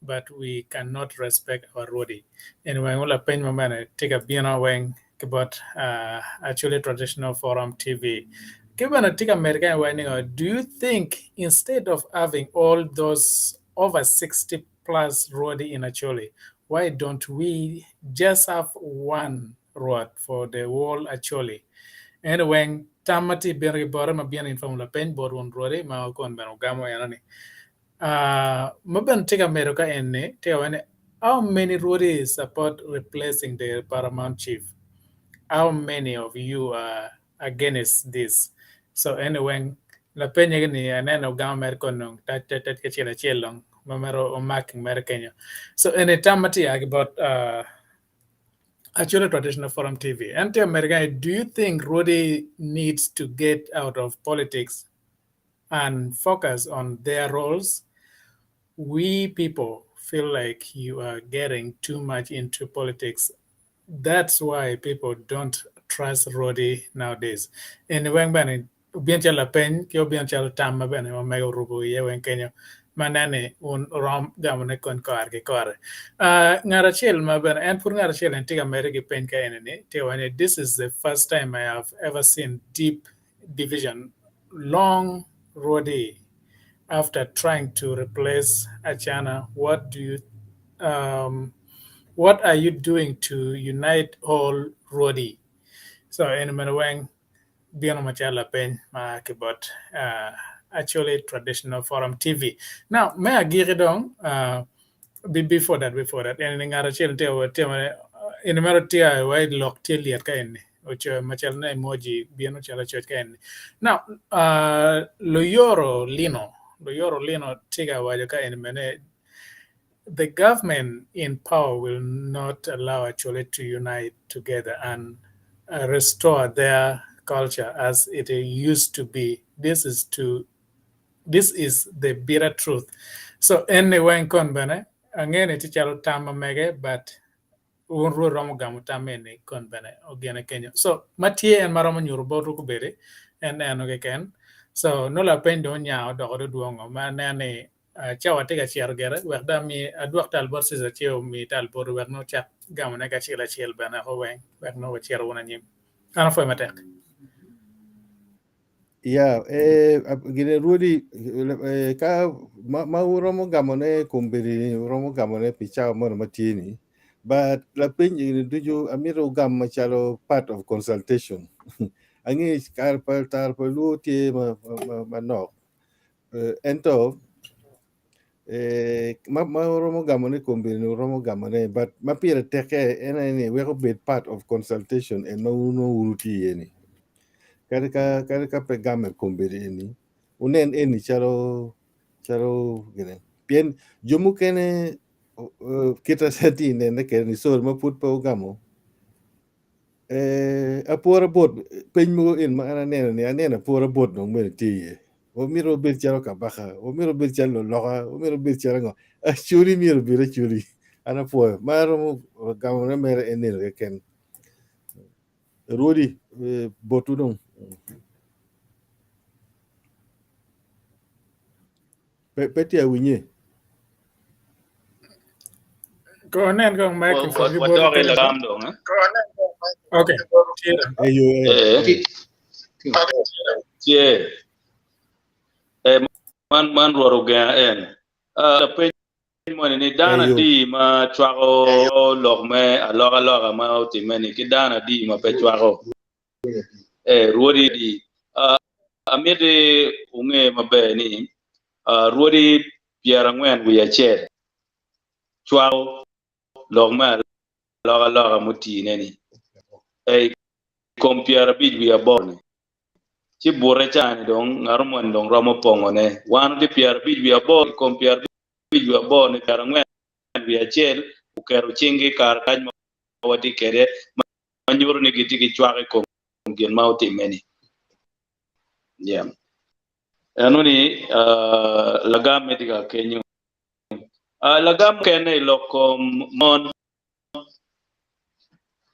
but we cannot respect our Rwodi. Anyway, weng lapeny ma bene tye ka bino weng ki bot uh, actually Traditional Forum TV. Ki bene tye ka medo kany weng ni do you think instead of having all those over 60 plus Rwodi in Acholi, why don't we just have one Rwot for the whole Acholi. Anyway, tam ma tye bino ki bote ma bino in form lapeny bot wun rwodi ma okon bene ogamo eno ni. Uh, ma bene tye ka medo ka en ni tye ka waco ni how many rwodi support replacing the paramount chief? How many of you are against this? So anyway, lapenye ni aneno ogamo mere kon dong tac tac tac ki acel acel dong ma mere omaking mere kenyo. So eni tam ma tye a ki bot uh, Acholi Traditional Forum TV. En tye America, do you think Rwodi needs to get out of politics and focus on their roles? We people feel like you are getting too much into politics. That's why people don't trust Rwodi nowadays. Anyway, bene obino calo lapeny ki obino calo tam ma bene ma mego orubo iye weng kenyo ma nen ni wun wurom gamone kony kore ki kore. Uh, ngat acel ma bene en pud ngat acel en tye ka medde ki peny ka eni ni tye ka waco ni this is the first time I have ever seen deep division long Rwodi after trying to replace Acana what do you um, what are you doing to unite all Rwodi? So eni bene weng bino macalo lapeny ma ki bot Acholi Traditional Forum TV. Now, me agiki dong, uh, before that, before that, en ni ngat acel tye tye Eni mere tye wa i lok tye lyet ka eni ocoyo macalo ne emoji bino calo coc ka eni. Now, Luyoro Lino, Luyoro Lino tye ka waco ka eni mene the government in power will not allow Acholi to unite together and restore their culture as it used to be. This is to this is the bitter truth. So eni weng kon bene ange ni tye calo tam ma mege but wun rwot romo gamo tam eni kon bene ogene kenyo. So ma tye en ma romo nyuto botwu kubedi en eno keken. So nongo lapeny dong onya odoko dong dwongo ma aneno ni cawa tye ka cito gire wek dong ami adwok tal bot Caesar ci omi tal boti wek nongo ocak gamone ki acel acel bene woko weng wek nongo wacito wunu anyim. An apwoyo matek. Ya, eh, gine rwodi eh, ka ma, ma uromo gamone kombeddi ni uromo gamone pi cawa moni ma tye ni but lapeny eni ducu amito wugam macalo part of consultation ange kare pa tar pa luo tye ma, ma, manok eh, ento eh, ma, ma uromo gamone kombeddi ni uromo gamone but ma pire tekke en aye ni weko bed part of consultation en ma wun wunu tye iye ni kadi ka kadi ka pe game kombeddi eni wunen eni calo calo gine pien jo mukene kit atye inene kede ni sorry ma pud pe ogamo eh, apwora bot peny mogo en ma an aneno ni aneno apwora bot dong bene tye iye wamito wabed calo kabaka wamito wabed calo luloka wamito wabed calo ngo acholi myero obed acholi an apwoyo ma aromo gamone mere en neno keken rwodi eh, botwu dong pe pe tye awinye Ko nen kong microphone ki boti Wadok i kene. lagam dong. Eh? Okay, tye dong. eyo eh, Eh, tye. Eh, man man Rwot ogenga en. Ah, lapeny moni ni dano eyo adi ma cwako lok me alokaloka ma otimme-ni ki dano adi ma pe cwako? Eh, rwodi adi? Ah, amiti wunge maber ni ah, rwodi 41 cwako lok me alokaloka mutine-ni eh, i kom 58-ni. Ci bute ca-ni dong ngat moni dong romo pongone. Wan watye 58 i kom 58-ni 41 oketo cinggi i karatac ma watye kwede ma nyuto ni gitye ki cwak i kom gin ma otimme-ni. Yeah. Eno ni uh, lagamme tye ka kenyo. Uh, lagam mukene i lok kom mon.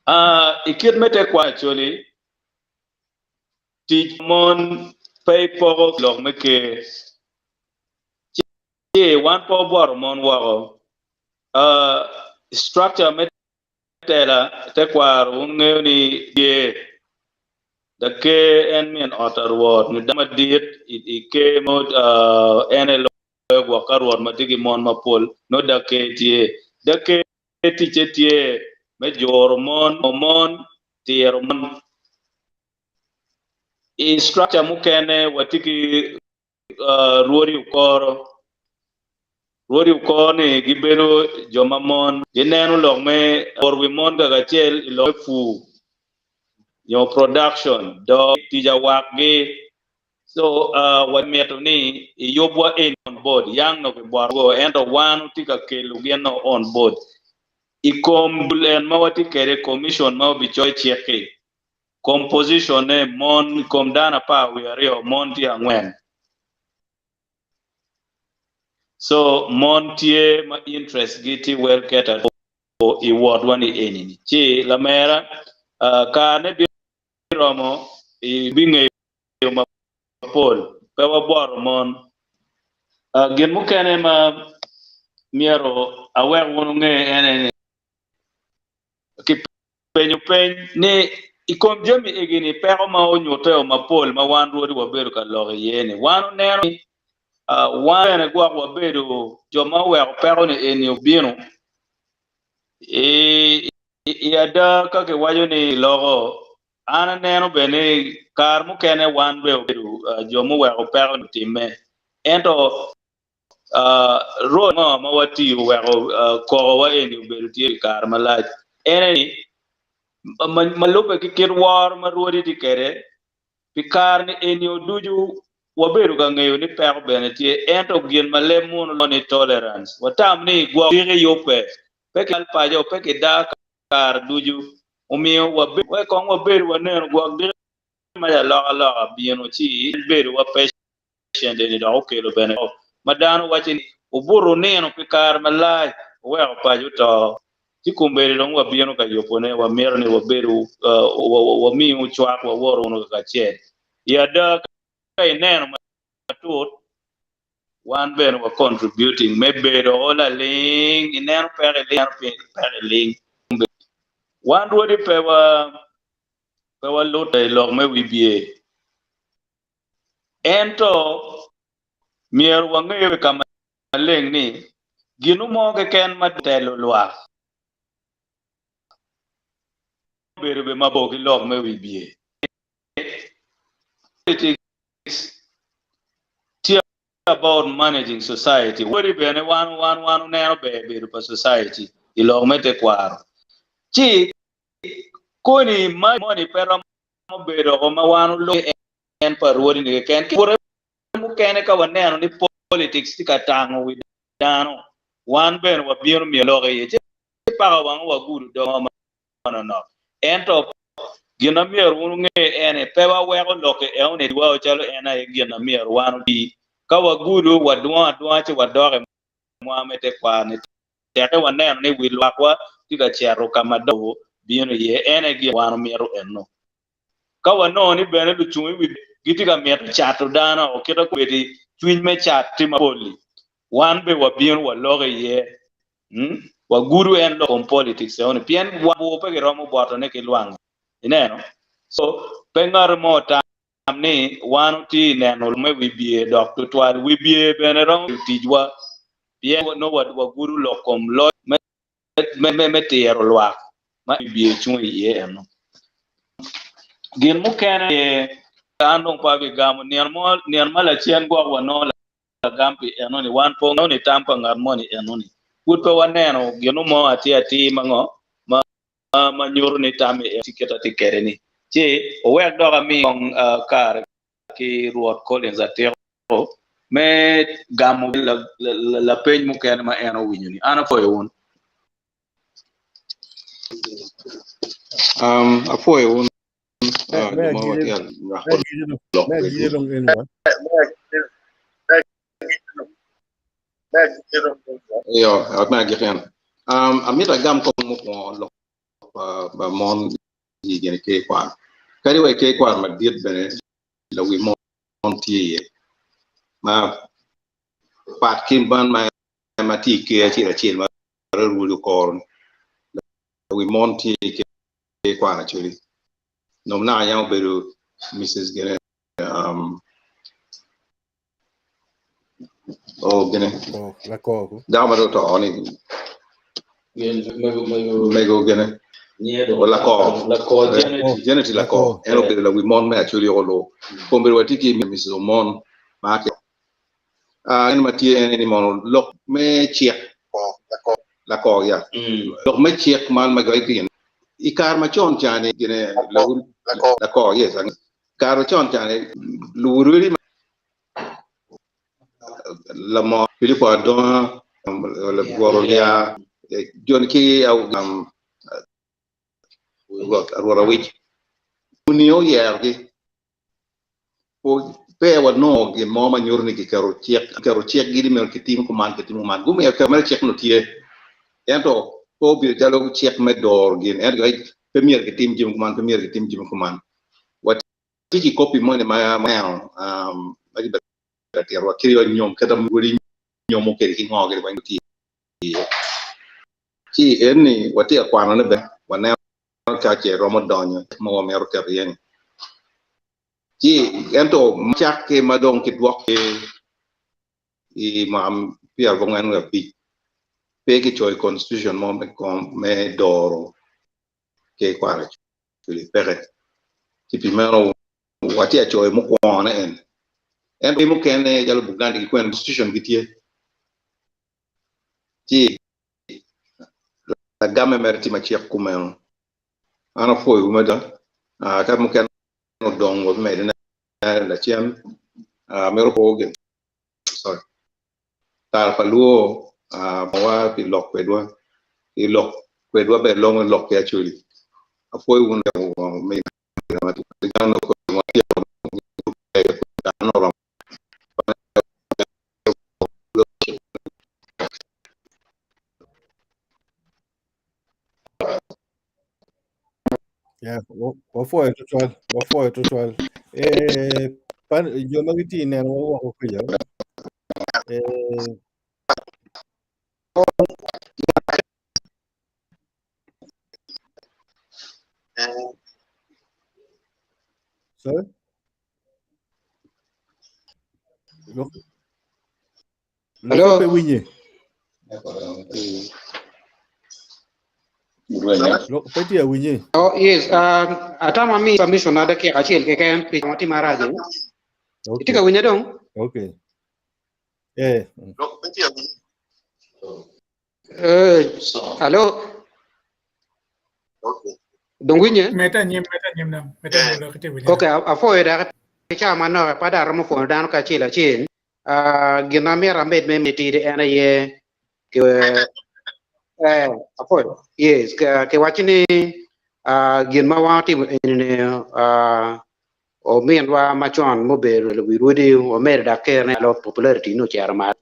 Uh, i kit me tekwaro Acholi, tic mon pe ipoko lok me ker. Ci wan pe wabwoto mon woko. Uh, structure me tela tekwaro wun ngeyo ni tye da ker en min ot a rwot nyo dano madit i ker mo uh, en aye loyo gwok ka rwot ma tye ki mon mapol nongo da ker tye. Da ker ticce tye me juro mon, mon, tiro mon. I structure mukene watye ki uh, rwodi okoro. Rwodi okoro ni gibedo jo ma mon, gineno lok me woro wi mon kakacel i lok me pur nyo production, doo, tic awakgi. So uh, wamito ni iyubwa eni on board, yang no kibwoto go, ento wan watye ka kelo gin no on board. I kom dul en ma watye kwede commission ma obicoyo cik-ki, composition ne mon i kom dano 12 mon tye 4. So mon tye ma interest gi tye well catered for i wotwa ni eni ni. Ci lamera uh, kare ne biromo ibingeyo mapol pe wabwoto mon. Uh, gin mukene ma myero awek wun wunge ene ni kipenyo peny ni i kom jami egi-ni peko ma onyuteo mapol ma wan rwodi wabedo ka lok iye ni wan oneno ni uh, wan bene gwok wabedo jo ma oweko peko ni eni obino. I, i ada ka kiwaco ni loko an aneno bene ni kare mukene wan bene obedo uh, jo muweko peko ni otimme ento uh, role ngo ma watiyo weko uh, kokowa eni obedo tye i kare malac. En eni, ma lubbe ki kit woro ma rwodi tye kwede, pi kare-ni enio ducu wabedo ka ngeyo ni peko bene tye, ento gin ma leb munu lwongo ni tolerance, watam ni gwok diki yubbe, pe ki paco, pe ki daa kare ducu, omiyo wek kong wabedo wanenu gwok diki ma alokaloka bino ci en bedo wa patient eni dok okelo bene ma dano waco ni obuto onino pi kare malac oweko paco oto ci kombeddi dong wabino ka yubone wamito ni wabedo wamiu cwak wawoto wunu kacel. I ada ka ineno matut wan bene wa contributing me bedo o laling ineno peko iling peko iling wan rwodi pe wa pe walute i lok me wibye ento myero wangeyo ka maleng ni gin mo keken ma telo lwak bedo be mabor ki lok me wibye. Politics tye about managing society. Wodi bene wan wan wan oneno ber bedo pa society i lok me tekwaro. Ci koni moni pe romo bedo oko ma wan oloko en pa rwodi ni keken. Ki bute mukene ka waneno ni politics tye ka tango wi dano, wan bene wabino miyo lok iye ci paka wango wagudo dog mo manonok. Ento gin ma myero wun wunge ene, pe waweko lok i eoni wao calo en aye gin ma myero wan oti. Ka wagudo, wadwongo adwonga ci wadok i mwa me tekwaro-ni tekke waneno ni wi lwakwa tye ka cito ka ma dobo bino iye, en aye gin ma wan omito eno. Ka wanongo ni bene lucung i wi gitye ka mito cato dano woko kit ma kobedi cwiny me cat tye mapol-li, wan bene wabino waloko iye, wagudo en lok kom politics eno-ni pien wan bur pe kiromo botone ki lwangi. Ineno? So, pe ngati mo otam ni wan otye i neno lok me wibye dok tutwal. Wibye bene romo bedo ticwa pien nongo wagudo lok kom loc me tiro lwak ma wibye cung iye eno. Gin mukene aye an dong pe abigamo nino mo, nino ma lacen gwok wanongo lagam pi enoni, wan pe wangeyo ni tam pa ngat moni enoni. Pud pe waneno gin mo atir atir ma ngo ma ma nyuto ni tam i tye kit atye kwede ni. Ci owek dok ami kong kare ki Rwot Collins Atiko me gamo lapeny mukene ma en owinyo ni. An apwoyo wun. Um, apwoyo wun uh, jo ma watye ka nywako lok kwedwu. Iyo, ot me agikki eno. Um, amito agam kong mukwongo lok pa, pa mon i gin ker kwaro. Kadi wa i ker kwaro madit bene lawi mon tye iye ma pat ki man ma ma tye i ker acel acel ma rwodi okoro ni lawi mon tye i ker kwaro Acholi. Nom naka yam obedo Mrs. Gine um, Oh, gine. Oh, lako ku. Dako ma dong oto ni. Mego gine. O lako. Lako Janet. Janet lako. En obedo lawi mon me Acholi olo. Kombeddi watye ki Mrs. Omon ma ki. Ah, en ma tye en ni mono lok me cik. Lako ya. Lok me cik man ma gin. I kare macon cani gine lako yes. Kare macon cani luwurwedi lamot Pilipo Adonga Lagworo Lya joni ki Rwot Awic muni oyerogi pe wanongo gin mo ma nyuto ni kiketo cik kiketo cikgi ni myero kitim kuman kitim kuman gumiyo keto mere cik-nu tye ento pe obedo calo cik me doro gin ento pe myero kitim jami kuman pe myero kitim jami kuman Watye ki kopi moni ma aneno ma kibedo ka tito wa kit wa nyom kit ma wodi nyomo kwede ki ngo kede weng tye iye. Ci eni watye ka kwanone bene waneno ka ce romo donyo ma wamito keto iye ni. Ci ento cakke ma dong kidwok ki i mwaka 95 pe kicoyo constitution mo me doro ker kwaro Acholi peke. Ci pi meno watye ka coyo mukwongone en. Ento mukene calo Buganda ki kwene constitution gitye. Ci. Lagamme mere tye macek kumeno. An apwoyowu mada. Ka mukene odong wabimedone lacen. Amito po gin, sorry, kare pa lwor wa pi lok kwedwa. Ki lok kwedwa ber longo lok ki Acholi. Apwoyo wun Yeah, wapwoyo tutwal, wapwoyo tutwal. Eh, pan, jo ma gitye i neno wa woko kuca. Eh, sorry? Lok, Hello? lok pe winye. Lok pe tye awinye. Oh, yes, atamo ami submission na dakika acel keken pi timo marac. Okay. Itye ka winye dong? Okay. Eh. Eh, hello? Dong winye? Meta nyim, meta nyim dong. Meta nyim dong kitye winye. Okay, apwoyo dok ca manok pe dong aromo pwono dano ki acel acel. Ah, gin ma myero amed me mitidi en aye ki eh, apwoyo. Yes, kiwaco ni ah, gin ma wan watimo eni-ni ah, ominwa macon mubedo lawi rwodi omedo dok kerne alo popularity ni ocito malo.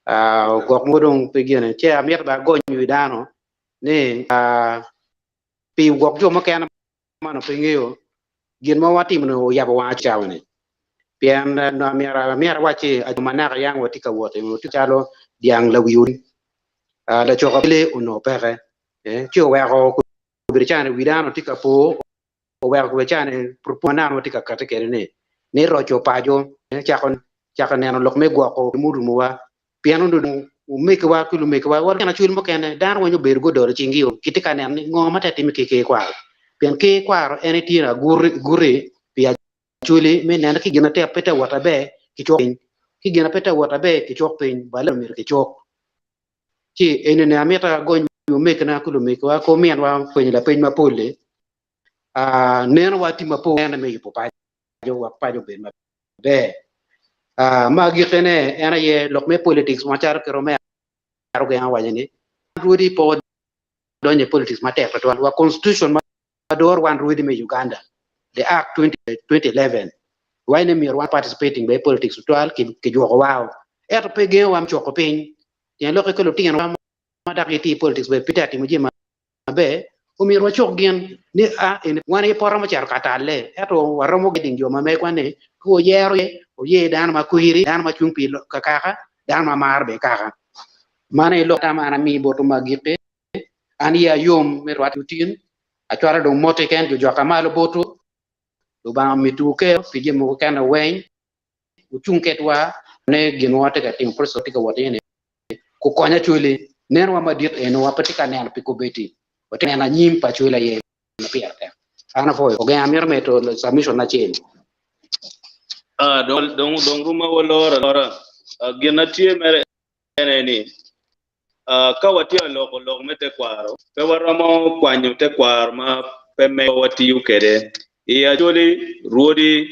Ah, ogwok mogo dong pe gine. Ce amito bene agony wi dano ni ah, pi gwok jo mukene ma onongo pe ngeyo gin ma watimo-ni oyabo wanga cawa-ni. Pien myero awacci jo ma naka yang watye ka wot watye calo dyang lawi odi. Lacok apele onongo peke ci oweko obedo cani wi dano tye ka po oweko kobedo cani ma naka watye ka kati kwede ni ni roco paco cako neno lok me gwoko murumowa pien onongo omegiwa ki lumegiwa wa lutino acwil mukene dano weng obedo gudolo cinggi o gitye ka neno ni ngo ma te timme ki ker kwaro pien ker kwaro en aye tye aguri pi acwili me neno ki gin ma pe te wot aber kicuk piny ki gin ma pe te wot aber kicuk piny bale myero kicuk ci enini amito agony wi omegina ki lumegiwa ki ominwa penyo lapeny mapol-li nenowa tye mapol me yubo paco wek paco obed maber. Ma agikkine en aye lok me politics macalo kit ma Omera Ogenga owaco ni rwodi pe odonyo i politics matek tutwal wa constitution ma doro wan rwodi me Uganda the act 2011 waco ni myero wan participating bene i politics tutwal kijuko wa ento pe gengowa me cuko piny tyen lokke ki lutino ma dok gitye i politics bene pe tye ka timo jami maber, omyero wacuk gin ni a eni wan aye pe waromo cito ka talle, ento waromo guiding jo ma megwa ni ka wuyero ye, wuyer dano ma kwiri, dano ma cung pi kakaka, dano ma maro bene kaka. Mano aye lok tam an amiyo botwu me agikki. An iya yom me rwatte otin, acwalo dong motti keken jo joka malo botwu, Lubanga omitiwu ker pi jami mogo kene weng, wucung kedwa ne gin ma watye ka timo, process ma watye ka wot iye ni. Kukony Acholi, nenowa madit eno wa pe tye ka neno pi kobedi, watye ka neno anyim pa Acholi aye ma pire tek. An apwoyo. Ogenga amito medo submission acel. Ah, dong, dong, dong ruma waloro alora. Ah, gin na tye mere ene ni, ah, ka watye ka loko lok me tekwaro, pe waromo kwanyo tekwaro ma pe megwa watiyo kwede. I Acholi, rwodi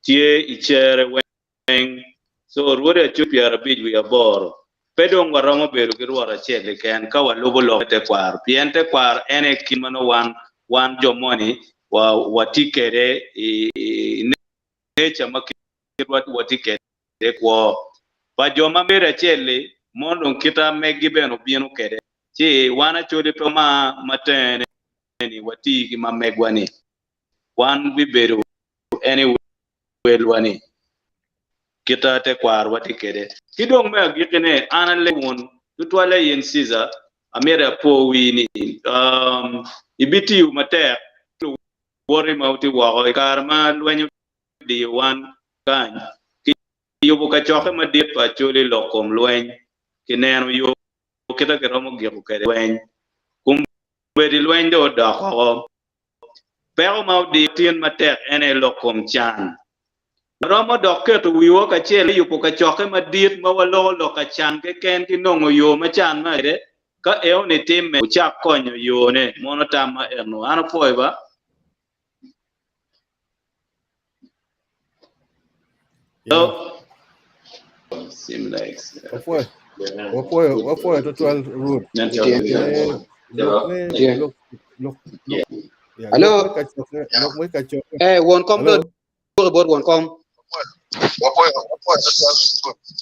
tye i cere weng. weng. So rwodi acuc pyerabic wiye aboro. Pe dong waromo bedo ki Rwot acel keken ka walubo lok me tekwaro, pien tekwaro en aye kit ma nongo wan wan jo moni wa watye kwede i i nature ma kitwa watye kwede i kwo. Pa jo ma bedo acel-li mono dong kita meggi bene obino kwede. Ci wan Acholi pe wamar ma tenge ni wati ki ma megwa-ni. Wan bibedo anyway. welwa ni kita tekwarowa tye kwede. Ki dong me agikkine, an alego wun, tutwalle in Cecar, amito apo wii ni ibitiyo matek ki luwoti ma wutye woko i kare ma lweny odiyo wan kany, ki yubo kacokke madit pa Acholi lok kom lweny, ki neno yo kita kiromo giko kwede lweny. Kombeddi lweny dong odok woko. Peko ma odiyo tin matek en aye lok kom can. Waromo dok keto wiwa kacel me yubo kacokke madit ma waloko lok ka can keken ki nongo yo ma can ma kwede. Ka eoni timme, wucak konyo yone. Mono tamma eno. An apwoyo ba. Yeah. Wapwoyo, wapwoyo, wapwoyo tutwal Ruth. Eh, lok me, lok, lok, lok, yeah, Hello. lok me kacokke, lok me kacokke. Eh, won kom Hello. do bot won kom.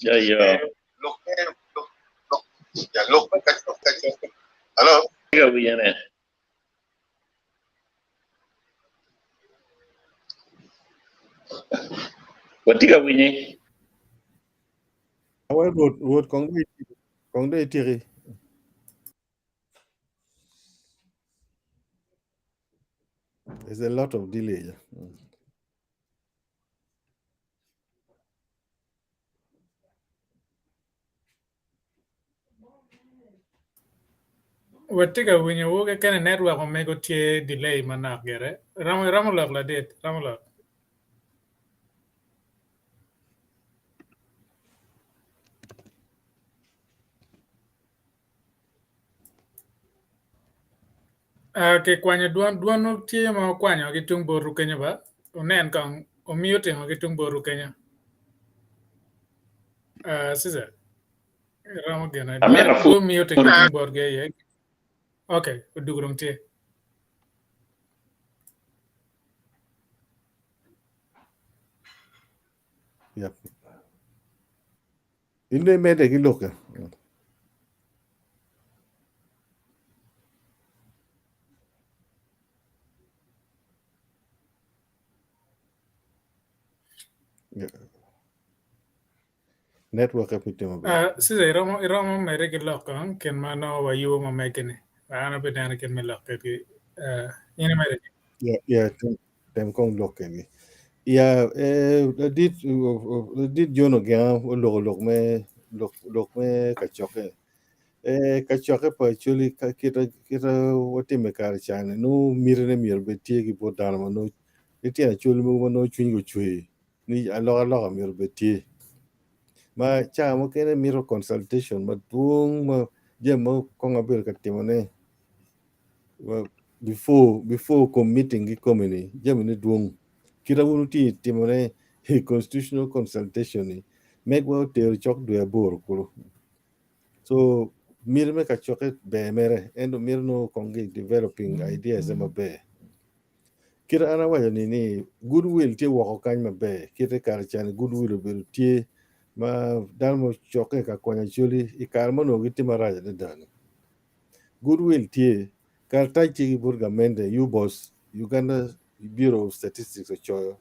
Yeah, yeah. Tika winyone. Watye ka winyi. Awe Rwot, Rwot kong dong itiki, kong dong itiki. There's a lot of delay. yeah. Watye ka winyowu keken i network omego tye delay manok gire. Romo iromo lok ladit, romo lok. Uh, kikwanyo dwon dwon tye ma okwanyo ki tung botwu kenyo ba onen kong omiyo tingo ki tung botwu kenyo uh, Cesar iromo gene Amito dwon apwod omiyo tingo ki tung botgi aye okay odugo dong tye Yep. In dong imedde ki lokke. Yeah. Network pe tye maber. Uh, Cesar iromo iromo medde ki lok kong kin ma nongo wayubo ma megi-ni an abineno kit me lok kwedgi uh, in imedde ki Yeah, yeah, tem kong lok kwedgi. Yeah, eh, ladit ladit John Ogenga oloko lok me lok lok me kacokke. Eh, kacokke pa Acholi ka kita kita watime kare cani nongo mitine myero obed tye ki bot dano ma nongo litino Acholi mogo ma nongo cwinygi ocwer ni alokaloka myero obed tye. Ma ca mukene mito consultation madwong ma jami mogo kong abedo ka timone before before committing ki kome ni jami ne dwong kita wun wutye timone i constitutional consultation ni megwa otero cok dwe aboro kulu so miti me kacokke ber mere ento mito nongo kong ki developing ideas maber kita an awaco ni ni goodwill tye woko kany maber kite kare cani goodwill obedo tye ma dano mo cokke ka konyo Acholi i kare ma onongo gitye marac adada ni Goodwill tye, karatac tye ki bot gamente, UBOS, Uganda Bureau of Statistics ocoyo.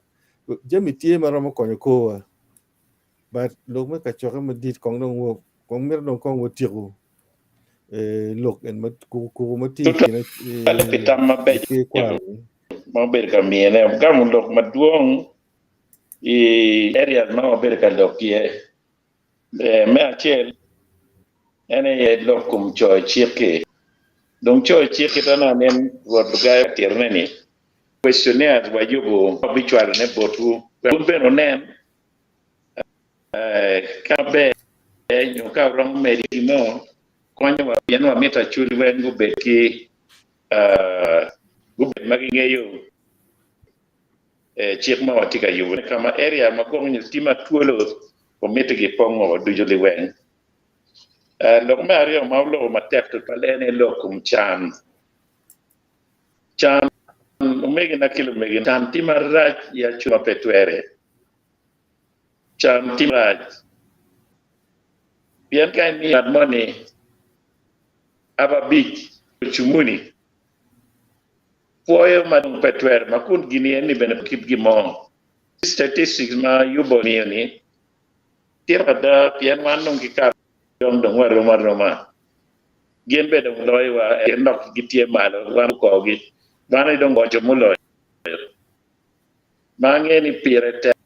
Jami tye ma romo konyo korwa, but lok me kacokke madit kong dong wo, kong mito dong kong watyeko eh, lok en ma kuku kuku ma tye i kine Tutwalle pi tam mabeco ker kwaro-ni. ma obedo ka mine. Ogamo lok madwong i areas ma wabedo ka lok iye. Me acel, en aye lok kom coyo cik-ki. Dong coyo cik-ki to nongo nen Rwot Lugayo ka titone ni, Questionnaires wayubo wabicwalone botwu wek wun bene wunen ka ber nyo ka wuromo medo gin mo konyowa pien wamito Acholi weng gubed ki gubed ma gingeyo cik ma watye ka yubone ka ma area ma gwok nyo tye ma twolo omiti gipongo ducu liweng. Lok me aryo ma oloko matek tutwal en aye lok kom can. Can, omegina ki lumegina, can tye marac i acuc ma pe twere. Can tye marac pien ka imiyo ngat moni ababic ocumuni, pwoyo ma dong pe twere ma kun gin eni bene pe kit gin mo. Statistics ma Yuba omiyo ni tito ada pien wan dong ki kare dong dong warom aroma. Gin bene dong loyowa pien dok gitye malo wan okogi. Wan aye dong boco muloyo. Ma angeyo ni pire tek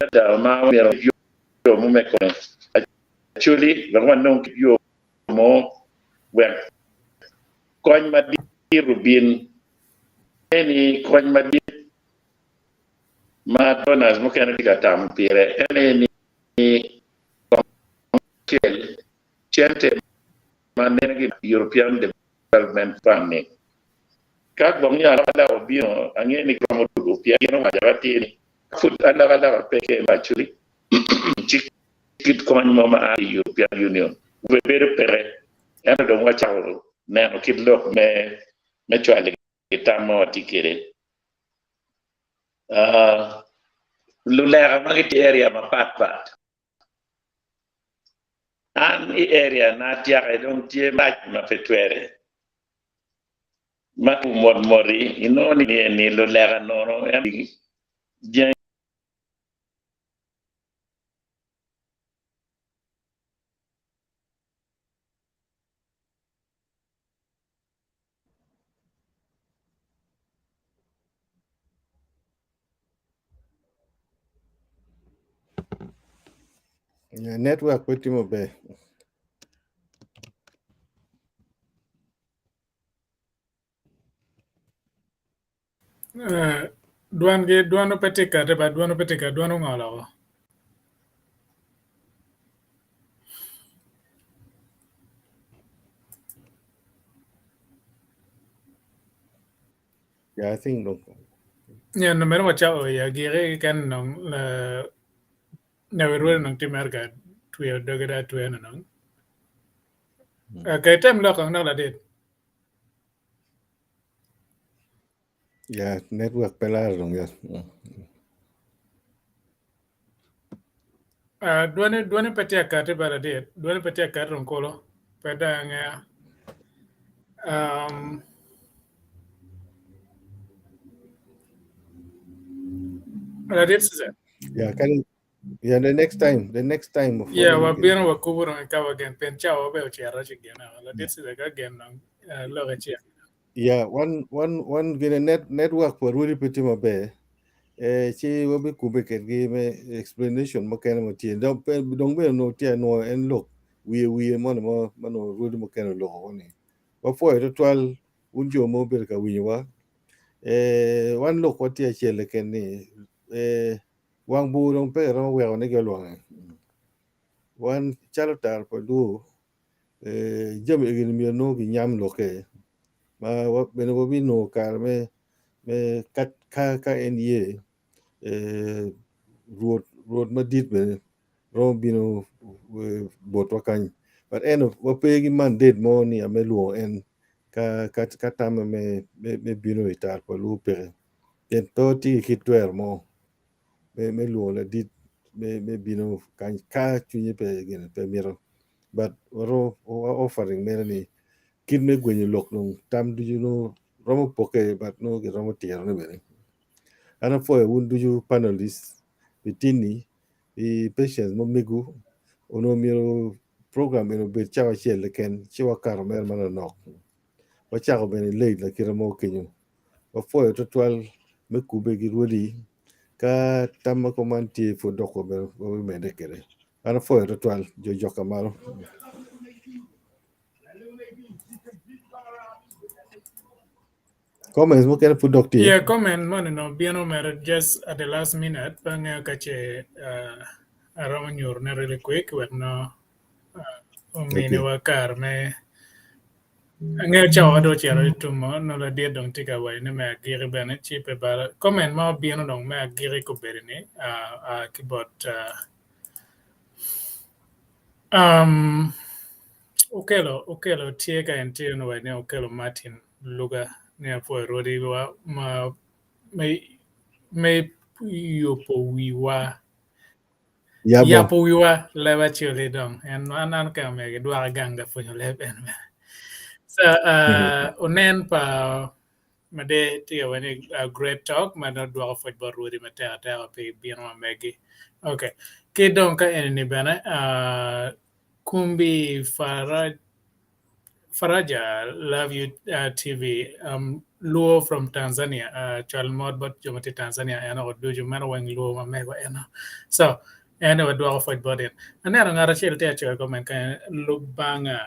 adada ma myero yo mo me konyo Acholi wek wanong kit yo mo wek kony madit obin. Angeyo ni kony madit ma donors mukene tye ka tamo pire en aye ni kong acel cente ma neno ki European Development Fund ni ka gwok nyo alokaloka obino angeyo ni giromo dwogo pien gin owaco atir ni ka pud alokaloka peke me Acholi ci kit kony mo ma a ki i European Union obedo peke ento dong wacako neno kit lok me cwalo ki tam ma watye kwede. Luleka ma gitye i area mapatpat. An i area na atyaka dong tye mac ma pe twere. Ma mot moti inongo ni eni luleka nono ento dyangi Yeah, network pe tye maber. Eh, dwan gi dwan pe tye kati ba dwan pe tye kati dwan ongolo woko. Yeah, I think dong. Yeah, no meno wacako i agikki keken dong nyo rwede dong tye mere ka tweyo doge dong atweya ni dong. Okay, tem lok kong dok ladit. Yeah, network pe laro dong yot. Uh, dwani dwani pe tye akati ba ladit. Dwani pe tye akati dong kulu. Pe dong angeya. Um, ladit Cesar. Yeah, can yeah, the next time, the next time before Yeah, we get wabino wakubo dong ka wagen pien cawa wabe ocito ci gin ladit Cesar ka gen dong uh, lok acel. Yeah, one one one gine net network pa rwodi pe tye maber. Eh, ci wabikube kedgi me explanation mukene ma tye. Dong pe dong bene onongo tye anwoyo en lok wiye wiye moni ma ma onongo rwodi mukene oloko ni. Wapwoyo tutwal wun jo ma wubedo ka winyowa. Eh, wan lokwa tye acel keken ni eh, wang bur dong pe kiromo weko ni gilwange. Wan calo tara pa luo eh, jami egini myero nongo ginyam lokke ma bene wabinongo kare me me ka ka ka en ye eh, rwot rwot madit bene romo bino eh, botwa kany but ento wape ki mandate mo ni me lwongo en ka ka ka tamme me me me bino i tar pa luo peke pien pe watye ki kit twero mo me me lwongo ladit me me bino kany ka cwinye pe gine pe mito but waromo wa offering mere ni kit me gwenyo lok dong tam ducu nongo romo poke but nongo giromo tirone bene. An apwoyo wun ducu panelists pi tini pi patience ma megu onongo myero program eni obed cawa acel keken ci wakato mere manonok wacako bene late lakite mo kenyo wapwoyo tutwal me kube ki rwodi ka tam ma kuman tye pud dok wabimedde kwede. An apwoyo tutwal jo joka malo. Comments mukene pud dok tye. Yeah, comment moni no bino mere just at the last minute pe angeyo ka ce uh, aromo nyurone really quick wek no uh, ominiwa kare me angeyo cawa dong ocito i tumo no ladit dong tye ka waco ni me agiki bene ci pe bala comment ma obino dong me agiki kobedo ni uh, uh, ki bot uh, um, Okello Okello tye ka en tye ni waco ni Okello Martin Luga ni apwoyo rwodiwa ma me me yubo wiwa Yabo. yabo wiwa leb acoli dong en an an ka omyero gidwaka gang ka pwonyo leb en bene so uh, onen pa Made tye ka waco ni uh, great talk ma dong dwoko pwoc bot rwodi matek ateka pi bino ma megi. Okay. Ki dong ka enini bene uh, Kumbi Faraj Faraja love you uh, TV um, Luo from Tanzania uh, cwal mot bot jo ma tye Tanzania en oko ducu meno weng Luo ma mego eno so en wadwoko pwoc bot in aneno ngat acel tye acoyo comment kany Lubanga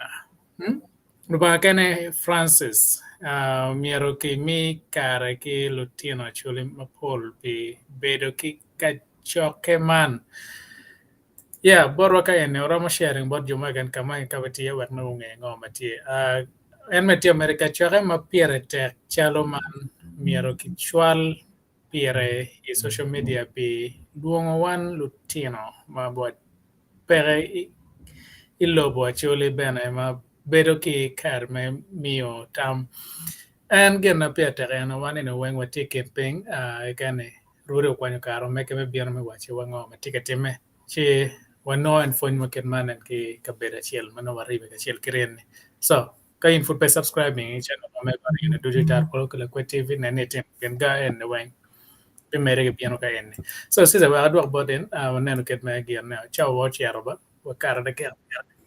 hmm? Lubanga kene Francis uh, myero kimi kare ki lutino Acholi mapol pi bedo ki kacokke man. Yeah, botwa ka eni oromo sharing bot jo mo keken ka ma ka tye wek nongo onge ngo ma tye. En me tye mere kacokke ma pire tek calo man myero kicwal pire i social media pi lwongo wan lutino ma peke i lobo Acholi bene ma bedo ki kare me miyo tam. En gin ma pire tek en wan eni weng watye i kin piny keken-ni Rwodi okwanyo kare omege me bino me wacciwa ngo ma tye ka timme ci wanongo en pwony ma kit man en ki kabedo acel ma nongo waribe kacel ki rin-ni. So, ka in pud pe subscribing i channel ma mego rin ducu i Tar Polo ki Lakwed TV, nen ni itimo pien ga en-ni weng bimedde ki bino ka en-ni. So, Caesar, wek adwok bot in, waneno kit me gin ne. Cawa wa ocito ba, wakato dakika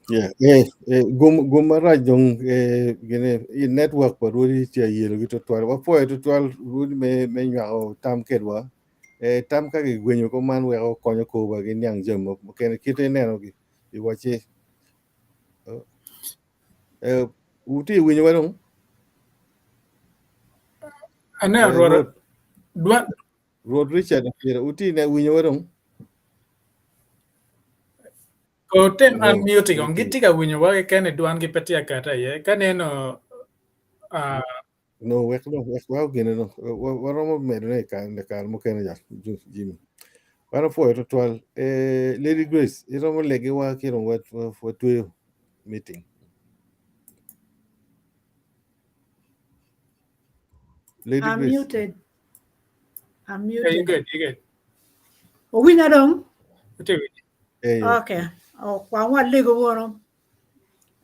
pyeraryo. Yeah, gum, gum marac dong gine, i network pa Rwodi tye ayelogi tutwal. Wapwoyo tutwal Rwodi me, me nywako tam kedwa. Tam ka gigwenyo ko man weko konyo korwa gi niang jami mukene kite ineno gi iwacci. Wutye winyo wa dong? Aneno Rwot, dwan, Rwot Richard Akira, wutye ne winyo wa dong? Otem unmute kong, gitye ka winyo wa keken i dwangi pe tye akata iye. Ka neno No, wek no, wek wa gine no. Waromo medo ne i kare mukene ja, Jimmy. Wan opwoyo tutwal. Lady Grace, iromo legiwa ki dong watweyo meeting. Lady I'm Grace. muted. I'm Yeah, you muted. good, you good. Owinya dong? Watye winyo. Eh, Okay. Oh, kwan walego wono.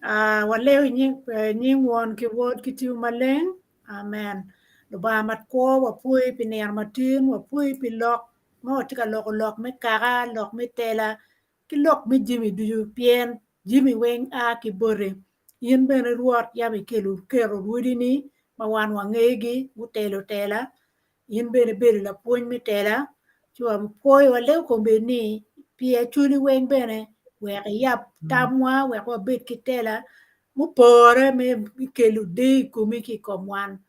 Ah, walego nying Won ki Wod ki Tipo Maleng. Amen. Lubanga ma kwo wapwoyi pi nino matin, wapwoyi pi lok ma watye ka loko lok me kaka, lok me tela, ki lok me jami ducu pien jami weng a ki boti. In bene Rwot yam ikelo keto rwodini ma wan wangegi gutelo tela, in bene ibedo lapwony me tela, ci wapwoyo walego kombeddi ni pi Acholi weng bene wek iyab tamwa wek wabed ki tela mupore me kelo deyo i komi ki i kom wan.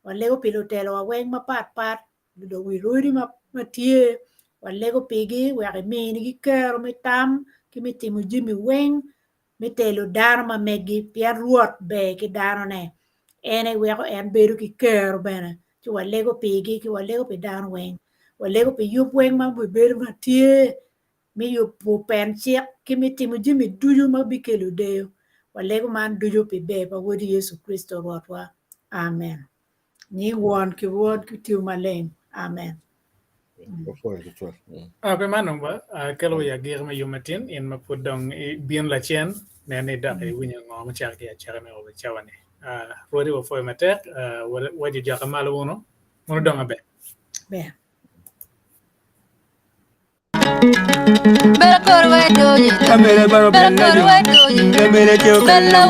Walego pi lutelowa weng mapat pat, wi rwodi ma tye walego pigi wek iminigi kero me tam ki me timo jami weng me telo dano ma megi pien Rwot ber ki danone. En aye weko en bedo ki kero bene ci walego pigi ki walego pi dano weng. Walego pi yub weng ma obibedo ma tye me yubo pen cik ki me timo jami ducu ma bikelo deyo. Walego man ducu pi ber pa Wodi Yecu Kricito Rwotwa. Amen. Nying Won ki Wod ki Tipo Maleng. Amen. Wapwoyo tutwal. Pi man dong ba, kelo wi agiki me yub matin, in ma pud dong ibin lacen, nen ni dok iwinyo ngo mucako ki acaki me obo cawa ni. Rwodi wapwoyo matek, wajo joka malo wunu, wunu dong aber. Ber. Bella.